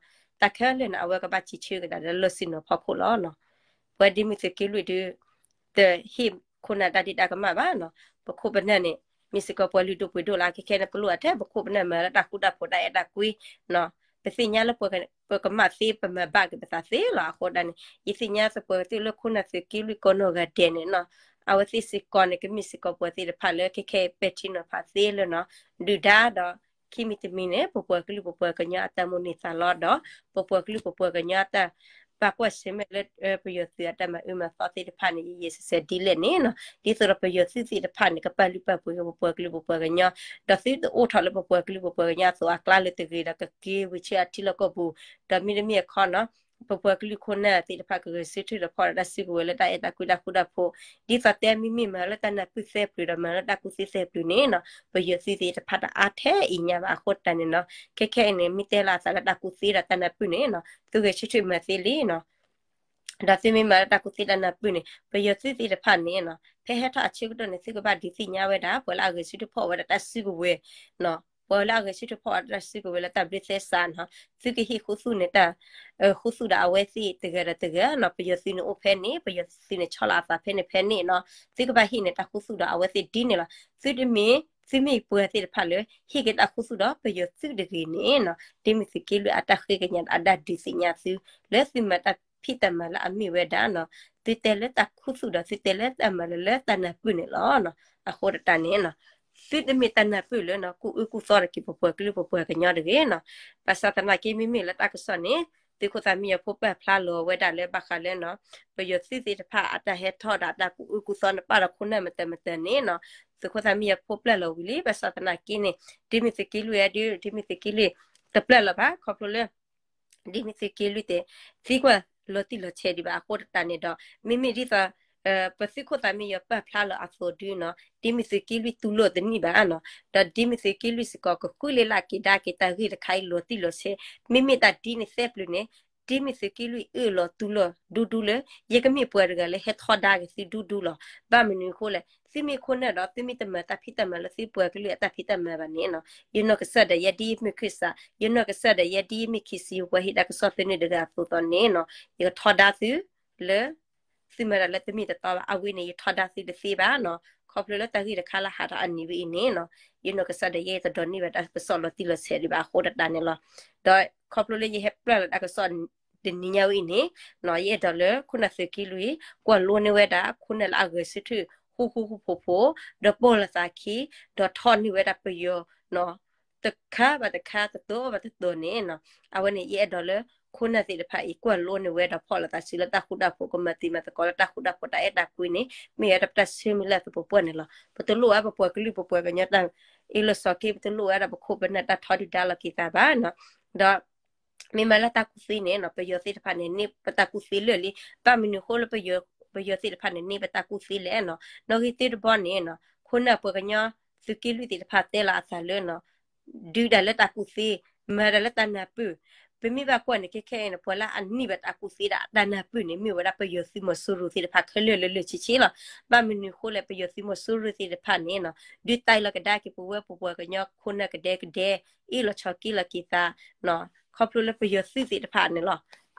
တၢ်ခဲလၢာ်န့ၣ် အဝဲကဘၣ်စံးဆၢကဒါလၢလီၢ်ဆ့ၣ်နီၤဖီခိၣ်လီၤ ပှၤဒ်မ့ၢ်သုးက့လွံၢ်ဒုး တဟ့ၣ်ခိၣ်နၢ်တၢ်ဒံးတၢ်ကမၣ်ဘၣ်နီၤ ပခိၣ်ပနၢ်န့ၣ် မ့ၢ်စ့ၢ်ကီးပှၤလုၢ်ဒိၣ်ပှ့ၤဒိၣ်လၢခဲခဲန့ၣ် ပလိၣ်အထဲ ပခိၣ်ပနၢ်မၤလၢတၢ်ဃူတၢ်ဖိးတၢ်အဲၣ်တၢ်ကွံနီၤ ပသ့ၣ်ညါလၢပကမၣ်သ့ ပမၤဘၣ်က့ၤပသးသ့လီၤ အဃိတၢ်န့ၣ် ယသ့ၣ်ညါသပှၢ်ကတၢၢ်လၢခိၣ်နၢ်သုးက့လွံၢ်ကိးနီၢ်ဂၤဒဲးန့ၣ်နီၤ အဝဲသ့ၣ်စ့ၢ်ကီးန့ၣ် ကမ့ၢ်စ့ၢ်ကီးပှၤသ့ၣ်တဖၣ်လၢခဲခဲပဲာ်ထံနီၤဖးသ့လၢနီၤ ဒုၣ်ဒါဒီး ခံမံၤတမံၤန့ၣ် ပပှၤကလုာ်ပပှၤကညီအတၢ်မိၣ်န့ၢ်သးလီဒီး ပပှၤကလုာ်ပပှၤကညီအတၢ် ပာ်ကွၢ်ဆၢၣ်မဲာ်လၢ ပယီၤသုးအတၢ်မၤအၢမၤသီသ့ၣ်တဖၣ်န့ၣ် ယယဲၢ်စဲးစဲးဒ်လဲၣ်န့ၣ်နီၤ ဒ်သိးဒီးပယီၤသုးသ့ၣ်တဖၣ်န့ၣ် ကပာ်လုၢ်ပာ်ပှ့ၤက့ၤပပှၤကလုာ်ပပှၤကညီ ဒီးသုတအိၣ်ထီၣ်လၢပပှၤကလုာ်ပပှၤကညီအသိးအကျါလၢတဂ့ၤဒီး ကက့ၤဝံၤဆူအထံလီၢ်ကီၢ်ပူၤ ဒီးမ့တမ့ၢ်အခီနီၤ ပပှၤကလုာ်ခိၣ်နၢ်သ့ၣ်တဖၣ် ကဂဲၤဆၢထၢၣ်ဒီးဖီၣ်ဒီးတၢ်စုကဝဲၤလၢတၢ်အဲၣ်တၢ်ကွံတၢ်ဃူတၢ်ဖိး ဒ်သိးတဲမ့မ့ၢ်မၤလၢတၢ်နၢ်ပၢၢ်သဲပျုၤဒီးမၤလၢတၢ်ကူၣ်သ့သဲပျုၤန့ၣ်နီၤ ပယီၤသုးသ့ၣ်တဖၣ်တအါထဲအံၤညါဘၣ်အဃိတၢ်န့ၣ်နီၤ ခဲခဲအံၤန့ၣ် မ့ၢ်တဲလီၤအသးလၢတၢ်ကူၣ်သ့ဒီးတၢ်နၢ်ပၢၢ်န့ၣ်နီၤ သုဂဲၤဆၢထၢၣ်မၤသ့လံနီၤ ဒီးသုမ့ၢ်မၤလၢတၢ်ကူၣ်သ့တၢ်နၢ်ပၢၢ်န့ၣ် ပယီၤသုးသ့ၣ်တဖၣ်န့ၣ်နီၤ ဖဲဟဲထီၣ်အဆၢကတီၢ်န့ၣ် သုကဘၣ်ဒုးသ့ၣ်ညါဝဲဒၣ် ပှၤလၢအဂဲၤဆၢထၢၣ်ဖီၣ်ဝဲဒၣ်တၢ်စုကဝဲၤ, ပှၤလၢအဂဲၤဆၢထၢၣ်ဖီၣ်ဝဲဒၣ်တၢ်စုကဝဲၤလၢတၢ်ဘျၢသဲစးနီၤ, သုကဟ့ၣ်ခူသူၣ်န့ၣ်တၢ် ခူသူၣ်ဒီးအဝဲသ့ၣ်တဂၤဒီးတဂၤနီၤ, ပယီၤသုးန့ၣ်အိၣ်ဖဲန့ၣ်, ပယီၤသုးန့ၣ်ဆီလီၤအသးဖဲန့ၣ်ဖဲန့ၣ်နီၤ, သုကဘၣ်ဟ့ၣ်န့ၢ်တၢ်ခူသူၣ်ဒီးအဝဲသ့ၣ်ဒ်န့ၣ်လီၤ. သုတမ့ၢ်, သုမ့ၢ်ပှၤသ့ၣ်တဖၣ်လၢ ဟ့ၣ်က့ၤတၢ်ခူသူၣ်ဒီးပယီၤသုးတဂ့ၤန့ၣ်နီၤ, ဒ်မ့ၢ်သုးက့လွံၢ်အတၢ်ဃ့ကညးဒီးအတၢ်ဒုးသ့ၣ်ညါသု လၢသုမၤတၢ်ဖံးတၢ်မၤလၢအမ့ၢ်ဝဲဒၣ်နီၤ, သုတဲလၢတၢ်ခူသူၣ်ဒီး သုတဲလၢတၢ်မၤလၢလၢတၢ်နၢ်ပၢၢ်န့ၣ်လီၤ. အဃိတၢ်န့ၣ်နီၤ, သုတမ့ၢ်တၢ်နၢ်ပၢၢ်လၢနီၤ ကူၣ်အၢကူၣ်သီတက့ၤပပှၤကလုာ်ပပှၤကညီတဂ့ၤနီၤ. ဘၣ်ဆၣ်သနာ်က့ မ့မ့ၢ်လၢတၢ်ကစီၣ်န့ၣ် သုးခိၣ်သၣ်မံယီၤဖိပာ်ဖျါလီၤဝဲဒၣ်လၢဘၣ်ဃးလၢနီၤ, ပယီၤသုးသ့ၣ်တဖၣ်အတၢ်ဟဲထီၣ်ဒီးအတၢ်ကူၣ်အၢကူၣ်သီန့ၣ် ပာ်ဒီးခိၣ်နၢ်မတၤမတၤန့ၣ်နီၤ, သုးခိၣ်သၣ်မံယီၤဖိပာ်ဖျါလီၤဝံၤလံ. ဘၣ်ဆၣ်သနာ်က့န့ၣ် ဒ်မ့ၢ်သုးက့လွံၢ်အဒုး ဒ်မ့ၢ်သုးက့လွံၢ်တပာ်ဖျါလီၤဘၣ်, ခီဖျိလၢ ဒ်မ့ၢ်သုးက့လွံၢ်သ့ၣ် သံကွၢ်လီၤတံၢ်လီၤဆဲးဒံးဘၣ်အဃိတၢ်န့ၣ်ဒီး မ့မ့ၢ်ဒ်သိး ပသုးခိၣ်သၣ်မံယီၤပာ်ဖျါလီၤအသိးဒုနီၤ, ဒ်မ့ၢ်သုးက့လွံၢ်တူၢ်လိာ်တနံၣ်ဘၣ်နီၤ, ဒီးဒ်မ့ၢ်သုးက့လွံၢ်စ့ၢ်ကီး ကဃုလ့လၢက့ၤဒါက့ၤတၢ်ဂ့ၢ်တခါအံၤလီၤတံၢ်လီၤဆဲး, မ့မ့ၢ်တၢ်ဒ်န့ၣ်သဲပျုၤန့ၣ်, ဒ်မ့ၢ်သုးက့လွံၢ်အၢၣ်လီၤတူၢ်လိာ်ဒူဒူလၢ ယကမ့ၢ်ပှၤတဂၤလၢဟဲထီဒါက့ၤသုဒူဒူလီၤ. ဘၣ်မနုၤအဃိလဲၣ်, သုမ့ၢ်ခိၣ်နၢ်ဒီး သုမ့ၢ်တမၤတၢ်ဖံးတၢ်မၤလၢသုပှၤကလုာ်အတၢ်ဖံးတၢ်မၤဘၣ်န့ၣ်နီၤ, ယနီၢ်ကစၢ်ဒၣ်ယဲဒ်မ့ၢ်ခရံာ်စး, ယနီၢ်ကစၢ်ဒၣ်ယဲဒ်မ့ၢ်ခံဆံယိၤပှၤဟ့ၣ်တၢ်ကစီၣ်သန့ၢ်တဂၤအသိးသိးန့ၣ်နီၤ, ယကထီဒါသု လၢ သုမၤတၢ်လၢတမ့ၢ်တတီဘၣ်, အဝဲန့ၣ် ယထီဒါသုတသ့ဘၣ်နီၤ. ခီဖျိလၢတၢ်ဂ့ၢ်တခါလၢဟးထီၣ်အနံၤဝဲအံၤန့ၣ်နီၤ, ယနီၢ်ကစၢ်ဒၣ်ယဲတဒိးန့ၢ်ဘၣ်တၢ်ကစီၣ်လီၤတံၢ်လီၤဆဲးဒံးဘၣ်အဃိတၢ်န့ၣ်လီၤ. ဒီးခီဖျိလၢယဟဲပာ်ဖျါလီၤတၢ်ကစီၣ်တနံၤညါဝဲအံၤန့ၣ်နီၤ, ယအဲၣ်ဒိးလၢခိၣ်နၢ်သုးက့လွံၢ် ကွၢ်လိန့ၢ်ဝဲဒၣ် ခိၣ်နၢ်လၢအဂဲၤဆၢထၢၣ် ဃူဃူဖိးဖိး, ဒီးပိာ်လိာ်သးခံ, ဒီးထီၣ်န့ၢ်ဝဲဒၣ်ပယီၤ တခါဘၣ်တခါ တတီဘၣ်တတီန့ၣ်နီၤ, အဝဲန့ၣ် ယအဲၣ်ဒိးလၢ ခိၣ်နၢ်သ့ၣ်တဖၣ်အံၤ ကွၢ်လိန့ၢ်ဝဲဒီးဖီၣ်လိာ်သးစုလၢတၢ်ဃူတၢ်ဖိး ကမၤတံၤမၤသကိးလၢတၢ်ဃူတၢ်ဖိးတၢ်အဲၣ်တၢ်ကွံန့ၣ် မ့ၢ်ဝဲဒၣ်ပတၢ်ဆၢမုၢ်လၢ်သပှၢ်ပှၢ်န့ၣ်လီၤ. ပတလိၣ်ဝဲပပှၤကလုာ်ပပှၤကညီတၢ်အ့ၣ်လိာ်ဆိးက့, ပတလိၣ်ဝဲဒၣ်ပခိၣ်ပနၢ်တၢ်ထီဒုၣ်ဒါလီၤက့ၤသးဘၣ်နီၤ. ဒီး မ့ၢ်မၤလၢတၢ်ကူၣ်သ့န့ၣ်နီၤ, ပယီၤသ့ၣ်တဖၣ်န့ၣ် န့ၢ်ပတၢ်ကူၣ်သ့လၢာ်လံ. ဘၣ်မနုၤအဃိလၢ ပယီၤသ့ၣ်တဖၣ်န့ၣ် န့ၢ်ပတၢ်ကူၣ်သ့လဲၣ်နီၤ. နီၣ်ဂံၢ်သ့ၣ်တဘီန့ၣ်နီၤ, ခိၣ်နၢ်ပှၤကညီသုးက့လွံၢ်သ့ၣ်တဖၣ်တဲလီၤအသးလၢနီၤ, ဒုးတၢ်လၢတၢ်ကူၣ်သ့, မၤတၢ်လၢတၢ်နၢ်ပၢၢ်, ပမ့ၢ်ဘၣ်ကွၢ်န့ၣ် ခဲခဲအံၤန့ၣ် ပှၤလၢအန့ၢ်ဘၣ်တၢ်ကူၣ်သ့ဒီးတၢ်နၢ်ပၢၢ်န့ၣ် မ့ၢ်ဝဲဒၣ်ပယီၤသုးမီၤစိရိၤသ့ၣ်တဖၣ်ခဲလၢာ်လၢလၢဆ့ဆ့လီၤ. ဘၣ်မနုၤအဃိလဲၣ် ပယီၤသုးမီၤစိရိၤသ့ၣ်တဖၣ်န့ၣ်နီၤ, ဒုးတၢ်လီၤကဒါက့ၤပဝဲပပှၤကညီခိၣ်နၢ်ကဒဲကဒဲ, အ့ၣ်လိာ်ဆိးက့လီၤက့ၤသး ခီဖျိလၢပယီၤသုးသ့ၣ်တဖၣ်န့ၣ်လီၤ.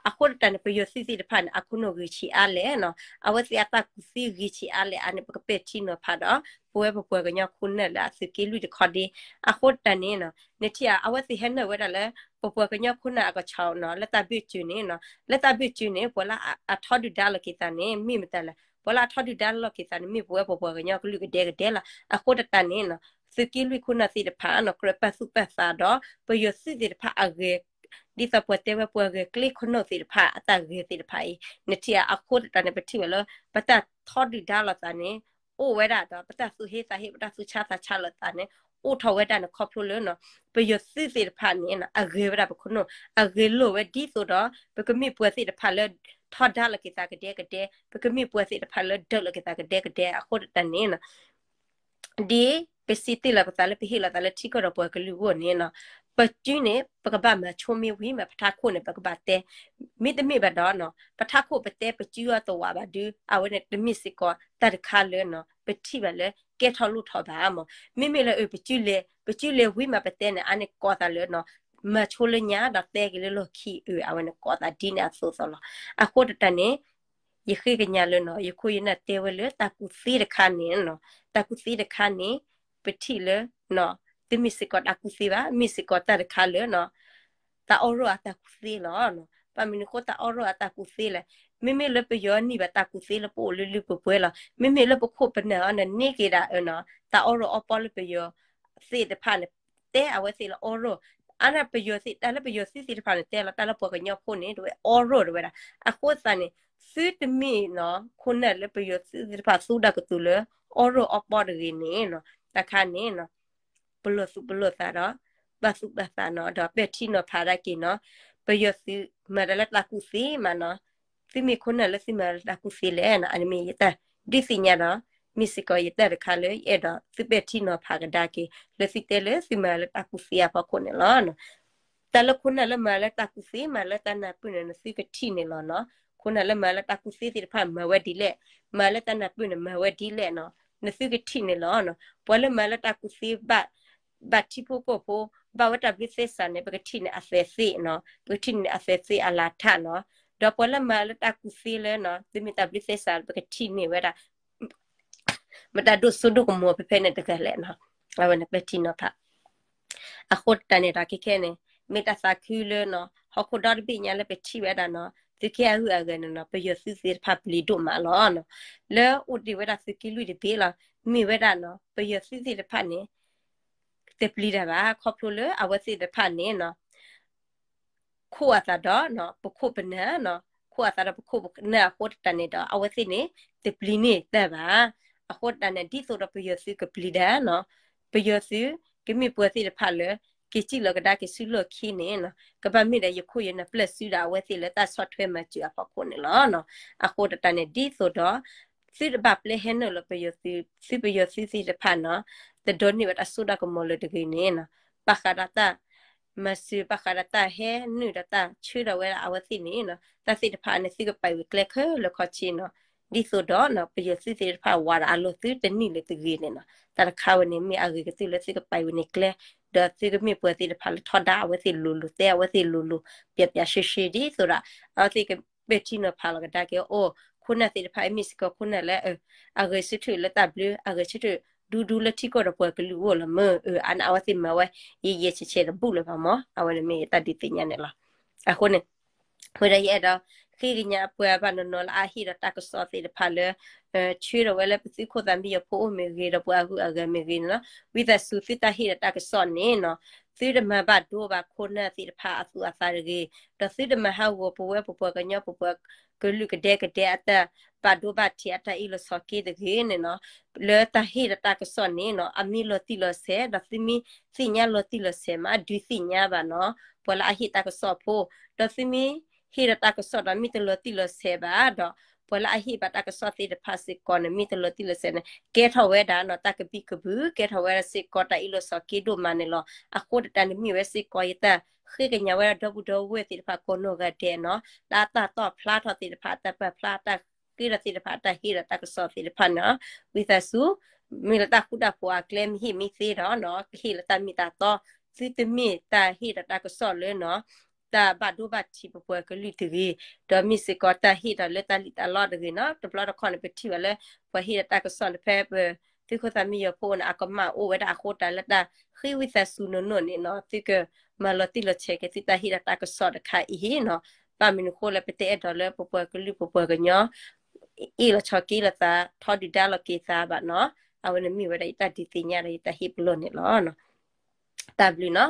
အဃိတၢ်န့ၣ် ပယီၤသုးသ့ၣ်တဖၣ်န့ၣ် အခိၣ်နူာ်ဂ့ၤဆံးအါလဲၣ်နီၤ, အဝဲသ့ၣ်အတၢ်ကူၣ်သ့ဂ့ၤဆံးအါလဲၣ်အါန့ၣ် ပကပဲာ်ထံနီၤဖးဒီး ပဝဲပပှၤကညီခိၣ်နၢ်လၢအသုးက့လွံၢ်တခီဒ့. အဃိတၢ်န့ၣ်နီၤ, နထံၣ်ဧါ အဝဲသ့ၣ်ဟဲနုာ်ဝဲဒၣ်လၢ ပပှၤကညီခိၣ်နၢ်အကဆီၣ်နီၤ, လၢတၢ်ဘၢၣ်စၢၤန့ၣ်နီၤ, လၢတၢ်ဘၢၣ်စၢၤန့ၣ် ပှၤလၢအထီဒုၣ်ဒါလီၤက့ၤသးန့ၣ် မ့ၢ်မတၤလဲၣ်, ပှၤလၢအထီဒုၣ်ဒါလီၤက့ၤသးန့ၣ် မ့ၢ်ပဝဲပပှၤကညီကလုာ်ကဒဲကဒဲလီၤ. အဃိတၢ်န့ၣ်နီၤ, သုးက့လွံၢ်ခိၣ်နၢ်သ့ၣ်တဖၣ်နီၤ ကြၢးပာ်သူၣ်ပာ်သးဒီး ပယီၤသုးသ့ၣ်တဖၣ်အဂဲၤ ဒ်သိးပှၤတဲဝဲပှၤဂဲၤကျဲခိၣ်နူာ်သ့ၣ်တဖၣ်အတၢ်ဂဲၤသ့ၣ်တဖၣ်အံၤ နထံၣ်ဧါ. အဃိတၢ်န့ၣ် ပထံၣ်ဝဲလၢ ပတၢ်ထီဒုၣ်ဒါလိာ်သးန့ၣ် အိၣ်ဝဲဒၣ်ဒီး ပတၢ်သူၣ်ဟ့သးဟ့ ပတၢ်သူၣ်ဆါသးဆါလိာ်သးန့ၣ် အိၣ်ထီၣ်ဝဲဒၣ်န့ၣ်ခီဖျိလၢနီၤ, ပယီၤသုးသ့ၣ်တဖၣ်န့ၣ်နီၤ အဂဲၤဝဲဒၣ်ပခိၣ်နူာ်, အဂဲၤလိာ်ဝဲဒ်သိးဒီး ပကမ့ၢ်ပှၤသ့ၣ်တဖၣ်လၢ ထီဒါလိာ်က့ၤသးကဒဲကဒဲ, ပကမ့ၢ်ပှၤသ့ၣ်တဖၣ်လၢဒၢးလိာ်က့ၤသးကဒဲကဒဲအဃိတၢ်န့ၣ်နီၤ ဒ်ပစံးတ့ၢ်လီၤပသးလၢပဟ့ၣ်လီၤသးလၢထံကီၢ်ဒီးပှၤကလုာ်အဂီၢ်န့ၣ်နီၤ, ပစုန့ၣ် ပကဘၣ်မၤဆိမ့ၢ်ဝံၤမး ပထးခိၣ်န့ၣ် ပကဘၣ်တဲ, မ့တမ့ၢ်ဘၣ်ဒီးနီၤ ပထးခိၣ်ပတဲပစုအီၤတဝးဘၣ်ဒုး အဝဲန့ၣ်တမ့ၢ်စ့ၢ်ကီးတၢ်တခါလၢနီၤ ပထံၣ်ဘၣ်လၢကဲထီၣ်လိၣ်ထီၣ်ဘၣ်မး. မ့မ့ၢ်လၢအပစုလဲၤ ပစုလဲၤဝံၤမးပတဲန့ၣ် အန့ၣ်ကိးသးလၢနီၤ မၤဆိလၢညါဒီးတဲက့ၤလၢလီၢ်ခံအၢ အဝဲန့ၣ်ကိးသးဒ်န့ၣ်အသိးသိးလီၤ. အဃိတၢ်န့ၣ် ယဃ့ကညးလၢနီၤ ယခိၣ်ယနၢ်တဲဝဲလၢတၢ်ကူၣ်သ့တခါန့ၣ်နီၤ, တၢ်ကူၣ်သ့တခါန့ၣ် ပထံၣ်လၢ တမ့ၢ်စ့ၢ်ကီးတၢ်ကူၣ်သ့ဘၣ်, မ့ၢ်စ့ၢ်ကီးတၢ်တခါလၢနီၤ တၢ်အိၣ်ရိၣ်အတၢ်ကူၣ်သ့လီၤ. ဘၣ်မနုၤအဃိတၢ်အိၣ်ရိၣ်အတၢ်ကူၣ်သ့လဲၣ်, မ့မ့ၢ်လၢပယီၤန့ၢ်ဘၣ်တၢ်ကူၣ်သ့လၢပအိၣ်လၢလၢပှဲၤပှဲၤလီၤ. မ့မ့ၢ်လၢပခိၣ်ပနၢ်အီၤန့ၣ် န့ၢ်က့ၤဒၣ်အၢနီၤ တၢ်အိၣ်ရိၣ်အီပီလၢပယီၤသ့ၣ်တဖၣ်န့ၣ် တဲအဝဲသ့ၣ်လၢအိၣ်ရိၣ်, အါန့ၣ်ပယီၤသ့ၣ် တၢ်လၢပယီၤသုးသ့ၣ်တဖၣ်န့ၣ် တဲလီၤတၢ်လၢပှၤကညီဖိန့ၣ် တဝဲအိၣ်ရိၣ်တဝဲဒၣ်. အဃိသတးန့ၣ် သုတမ့ၢ်နီၤ ခိၣ်နၢ်လၢပယီၤသုးသ့ၣ်တဖၣ်သူဒၣ်ကတိၤလၢ အိၣ်ရိၣ်အီပီတဂ့ၤန့ၣ်နီၤ တခါန့ၣ်နီၤ ပလီၢ်သူၣ်ပလီၢ်သးဒီး ပာ်သူၣ်ပာ်သးနီၤ ဒီးပဲာ်ထံနီၤဖးဒၣ်က့ၤနီၤ ပယီၤသုးမၤတၢ်လၢတၢ်ကူၣ်သ့မးနီၤ, သုမ့ၢ်ခိၣ်နၢ်လၢသုမၤလၢတၢ်ကူၣ်သ့လဲၣ်နီၤ အန့ၣ်မ့ၢ်ယတၢ်ဒုးသ့ၣ်ညါဒီး မ့ၢ်စ့ၢ်ကီးယတၢ်တခါလၢယအဲၣ်ဒိးသုပဲာ်ထံနီၤဖးကဒါက့ၤ လၢသုတဲလၢသုမၤလၢတၢ်ကူၣ်သ့အဖီခိၣ်န့ၣ်လီၤ. တၢ်လၢခိၣ်နၢ်လၢမၤလၢတၢ်ကူၣ်သ့ မၤလၢတၢ်နၢ်ပၢၢ်န့ၣ် နသုကထံၣ်န့ၣ်လီၤနီၤ. ခိၣ်နၢ်လၢမၤလၢတၢ်ကူၣ်သ့သ့ၣ်တဖၣ်မၤဝဲဒ်လဲၣ်, မၤလၢတၢ်နၢ်ပၢၢ်န့ၣ်မၤဝဲဒ်လဲၣ်နီၤ, နသုကထံၣ်န့ၣ်လီၤ. ပှၤလၢမၤလၢတၢ်ကူၣ်သ့ ဘၣ်ထံဖိကီၢ်ဖိ, ဘၣ်ဝဲတၢ်ဘျုးသဲစးန့ၣ် ပကထံၣ်န့ၢ်အသဲးသ့ၣ်နီၤ, ပကထံၣ်န့ၢ်အသဲးသ့ၣ်အလၤထၣ်နီၤ. ဒီးပှၤလၢမၤလၢတၢ်ကူၣ်သ့လၢ တမ့ၢ်တၢ်ဘျုးသဲစး ပကထံၣ်န့ၢ်ဝဲဒၣ် မတၤဒိၣ်စိဒိၣ်ကမီၤဖဲဖဲန့ၣ်တဂၤလဲၣ်နီၤ, အဝဲန့ၣ်ပဲာ်ထံနီၤဖး. အဃိတၢ်န့ၣ်ဒီးခဲခဲန့ၣ် မ့ၢ်တၢ်သးခုလၢနီၤ ဟီၣ်ခိၣ်ဒီတဘ့ၣ်ညါလၢပထံၣ်ဝဲဒၣ်နီၤ သုးက့အဂုၤအဂၤန့ၣ်နီၤ ပယီၤသုးသ့ၣ်တဖၣ်ပျံၤဒိၣ်မးလီၤနီၤ. လၢအိၣ်ဒံးဝဲဒၣ်သုးက့လွံၢ်တဘ့ၣ်လီၤ မ့ၢ်ဝဲဒၣ်နီၤ ပယီၤသုးသ့ၣ်တဖၣ်န့ၣ် တပျံၤတၢ်ဘၣ် ခီဖျိလၢအဝဲသ့ၣ်တဖၣ်န့ၣ်နီၤ ခိၣ်အသးဒီး ပခိၣ်ပနၢ်နီၤ, ခိၣ်အသးဒီးပခိၣ်ပနၢ်အဃိတၢ်န့ၣ်ဒီး အဝဲသ့ၣ်န့ၣ် တပျံၤန့ၢ်တၢ်ဘၣ်. အဃိတၢ်န့ၣ် ဒ်သိးဒီးပယီၤသုးကပျံၤတၢ်နီၤ, ပယီၤသုးကမ့ၢ်ပှၤသ့ၣ်တဖၣ်လၢ က့ၤစံၣ်လီၤကဒါက့ၤဆူလီၢ်ခံန့ၣ်နီၤ ကဘၣ်မ့ၢ်ဒီးယခိၣ်ယနၢ်ပျဲၢ်စုဒီးအဝဲသ့ၣ်လၢတၢ်ဆီၣ်ထွဲမၤစၢၤအဖီခိၣ်န့ၣ်လီၤ. အဃိတၢ်န့ၣ် ဒ်သိးဒီး သုတဘၣ်ပျဲဟဲနုာ်လီၤပယီၤသုး, သုပယီၤသုးသ့ၣ်တဖၣ်နီၤ တဒိးန့ၢ်ဝဲတၢ်စိတၢ်ကမီၤလၢၤတဂ့ၤန့ၣ်နီၤ ဘၣ်ဃးဒီးတၢ် မၤစၢၤဘၣ်ဃးဒီးတၢ်ဟဲနုာ်ဒီးတၢ်ဆှၢဒီးဝဲဒၣ်အဝဲသ့ၣ်န့ၣ်နီၤ တၢ်သ့ၣ်တဖၣ်န့ၣ် သုကပာ်ဝံၤကျဲခဲလၢာ်ခဲဆ့နီၤ, ဒ်သိးဒီးနီၤ ပယီၤသုးသ့ၣ်တဖၣ်ဝးဒီးအလီၢ်သုတန့ၢ်လၢၤတဂ့ၤန့ၣ်နီၤ တၢ်တခါဝဲန့ၣ် မ့ၢ်အဂ့ၤကတၢၢ်လၢသုကပာ်ဝံၤန့ၢ်ကျဲ, ဒီးသုကမ့ၢ်ပှၤသ့ၣ်တဖၣ်လၢထီဒါအဝဲသ့ၣ်လိၤလိၤ တဲအဝဲသ့ၣ်လိၤလိၤ ပျဲးပျဲးရှဲရှဲ ဒ်သိးဒီး အဝဲသ့ၣ်ကပဲာ်ထံနီၤဖးလီၤကဒါက့ၤအိၣ် ခိၣ်နၢ်သ့ၣ်တဖၣ် မ့ၢ်စ့ၢ်ကီးခိၣ်နၢ်လၢ အဂဲၤဆၢထၢၣ်လၢတၢ်ဘျုး အဂဲၤဆၢထၢၣ်ဒူဒူလၢထံကီၢ်ဒီးပှၤကလုာ်အဂီၢ်လီၤမၢ်, အန့ၣ်အဝဲသ့ၣ်မၤဝဲ ယံာ်ယံာ်ဆဲးဆဲးတဘူၣ်လၢၤဘၣ်မၢ်, အဝဲန့ၣ်မ့ၢ်ယတၢ်ဒုးသ့ၣ်ညါန့ၣ်လီၤ. အဃိန့ၣ် ဝဲဒၣ်ယအဲၣ်ဒိး ဃ့ကညးပှၤဘၣ်နီၤနီၤလၢအဟ့ၣ်ဒီးတၢ်ကစီၣ်သ့ၣ်တဖၣ်လၢ ဆှၢထီၣ်ဝဲလၢပသုးခိၣ်သးမံယီၤဖိအိၣ်မ့ၢ်ဂ့ၤ ဒီးပှၤအဂုၤအဂၤမ့ၢ်ဂ့ၤန့ၣ်လီၤ. ဝံသးစူၤသုတၢ်ဟ့ၣ်ဒီးတၢ်ကစီၣ်န့ၣ်နီၤ သုတမၤဘၣ်ဒိဘၣ်ခိၣ်နၢ်သ့ၣ်တဖၣ်အသူၣ်အသးတဂ့ၤ, ဒီးသုတမၤဟးဂီၤပဝဲပပှၤကညီပပှၤကလုာ်ကဒဲကဒဲအတၢ်ဘၣ်ဒိဘၣ်ထံးအတၢ်အ့ၣ်လိာ်ဆိးက့တဂ့ၤန့ၣ်နီၤ. လၢတၢ်ဟ့ၣ်ဒီးတၢ်ကစီၣ်န့ၣ်နီၤ အမ့ၢ်လီၤတံၢ်လီၤဆဲး ဒီးသုမ့ၢ်သ့ၣ်ညါလီၤတံၢ်လီၤဆဲးမး ဒုးသ့ၣ်ညါဘၣ်နီၤ ပှၤလၢအဟ့ၣ်တၢ်ကစီၣ်ဖိ, ဒီးသုမ့ၢ်ဟ့ၣ်ဒီးတၢ်ကစီၣ်ဒီးမ့ၢ်တလီၤတံၢ်လီၤဆဲးဘၣ်ဒီး ပှၤလၢအဟ့ၣ်ဘၣ်တၢ်ကစီၣ်သ့ၣ်တဖၣ်စ့ၢ်ကီးန့ၣ် မ့ၢ်တလီၤတံၢ်လီၤဆဲးန့ၣ် ကဲထီၣ်ဝဲဒၣ်နီၤ တၢ်ကဘံၣ်ကဘုၣ် ကဲထီၣ်ဝဲဒၣ်စ့ၢ်ကီးတၢ်အ့ၣ်လိာ်ဆိးက့ဒိၣ်မးန့ၣ်လီၤ. အဃိတၢ်န့ၣ်မ့ၢ်ဝဲစ့ၢ်ကီးယတၢ်ဃ့ကညးဝဲဒၣ်ဒီပုၢ်ဒီဝဲၢ်သ့ၣ်တဖၣ်ကိးနီၢ်ဂၤဒဲးနီၤ လၢအတၢ်တီၣ်ဖျါထီၣ်သ့ၣ်တဖၣ် အတၢ်ပာ်ဖျါ အတၢ်ဃ့ထီၣ်သ့ၣ်တဖၣ် အတၢ်ဟ့ၣ်ဒီးတၢ်ကစီၣ်သ့ၣ်တဖၣ်န့ၣ် ဝံသးစူၤ မ့ၢ်လၢတၢ်ဃူတၢ်ဖိးအကျဲမ့ၢ်ဟ့ၣ်မ့ၢ်သ့ဒီးနီၤ ကဟ့ၣ်လၢတၢ်မ့ၢ်တၢ်တီ, သုတမ့ၢ်တၢ်ဟ့ၣ်ဒီးတၢ်ကစီၣ်လၢနီၤ တၢ်ဘၣ်ဒိဘၣ်ထံးပပှၤကလုာ်တဂ့ၤ, ဒီးမ့ၢ်စ့ၢ်ကီးတၢ်ဟ့ၣ်ဒီးလၢတၢ်လံၣ်တၢ်လီတဂ့ၤနီၤ. တဘျီတခီၣ်န့ၣ် ပထံၣ်ဘၣ်လၢ ပှၤဟ့ၣ်ဒီးတၢ်ကစီၣ်န့ၣ် ဖဲပသုးခိၣ်သးမံယီၤဖိန့ၣ် အကမၣ်အိၣ်ဝဲဒၣ်အဃိ တၢ်လၢတၢ်ဃ့ဝံသးစူၤနီၢ်နီၢ်န့ၣ်နီၤ သုကမၤလီၤတံၢ်လီၤဆဲးက့ၤသုတၢ်ဟ့ၣ်ဒီးတၢ်ကစီၣ်တခါအံၤနီၤ. ဘၣ်မနုၤဃိလၢ ပတအဲၣ်ဒိးလၢပပှၤကလုာ်ပပှၤကညီ အ့ၣ်လိာ်ဆိးက့လိာ်သး ထီဒုၣ်ဒါလိာ်က့ၤသးဘၣ်နီၤ. အဝဲန့ၣ်မ့ၢ်ဝဲဒၣ်ယတၢ်ဒုးသ့ၣ်ညါဒီးယတၢ်ဟ့ၣ်ပလီၢ်န့ၣ်လီၤ. တၢ်ဘျုးနီၤ.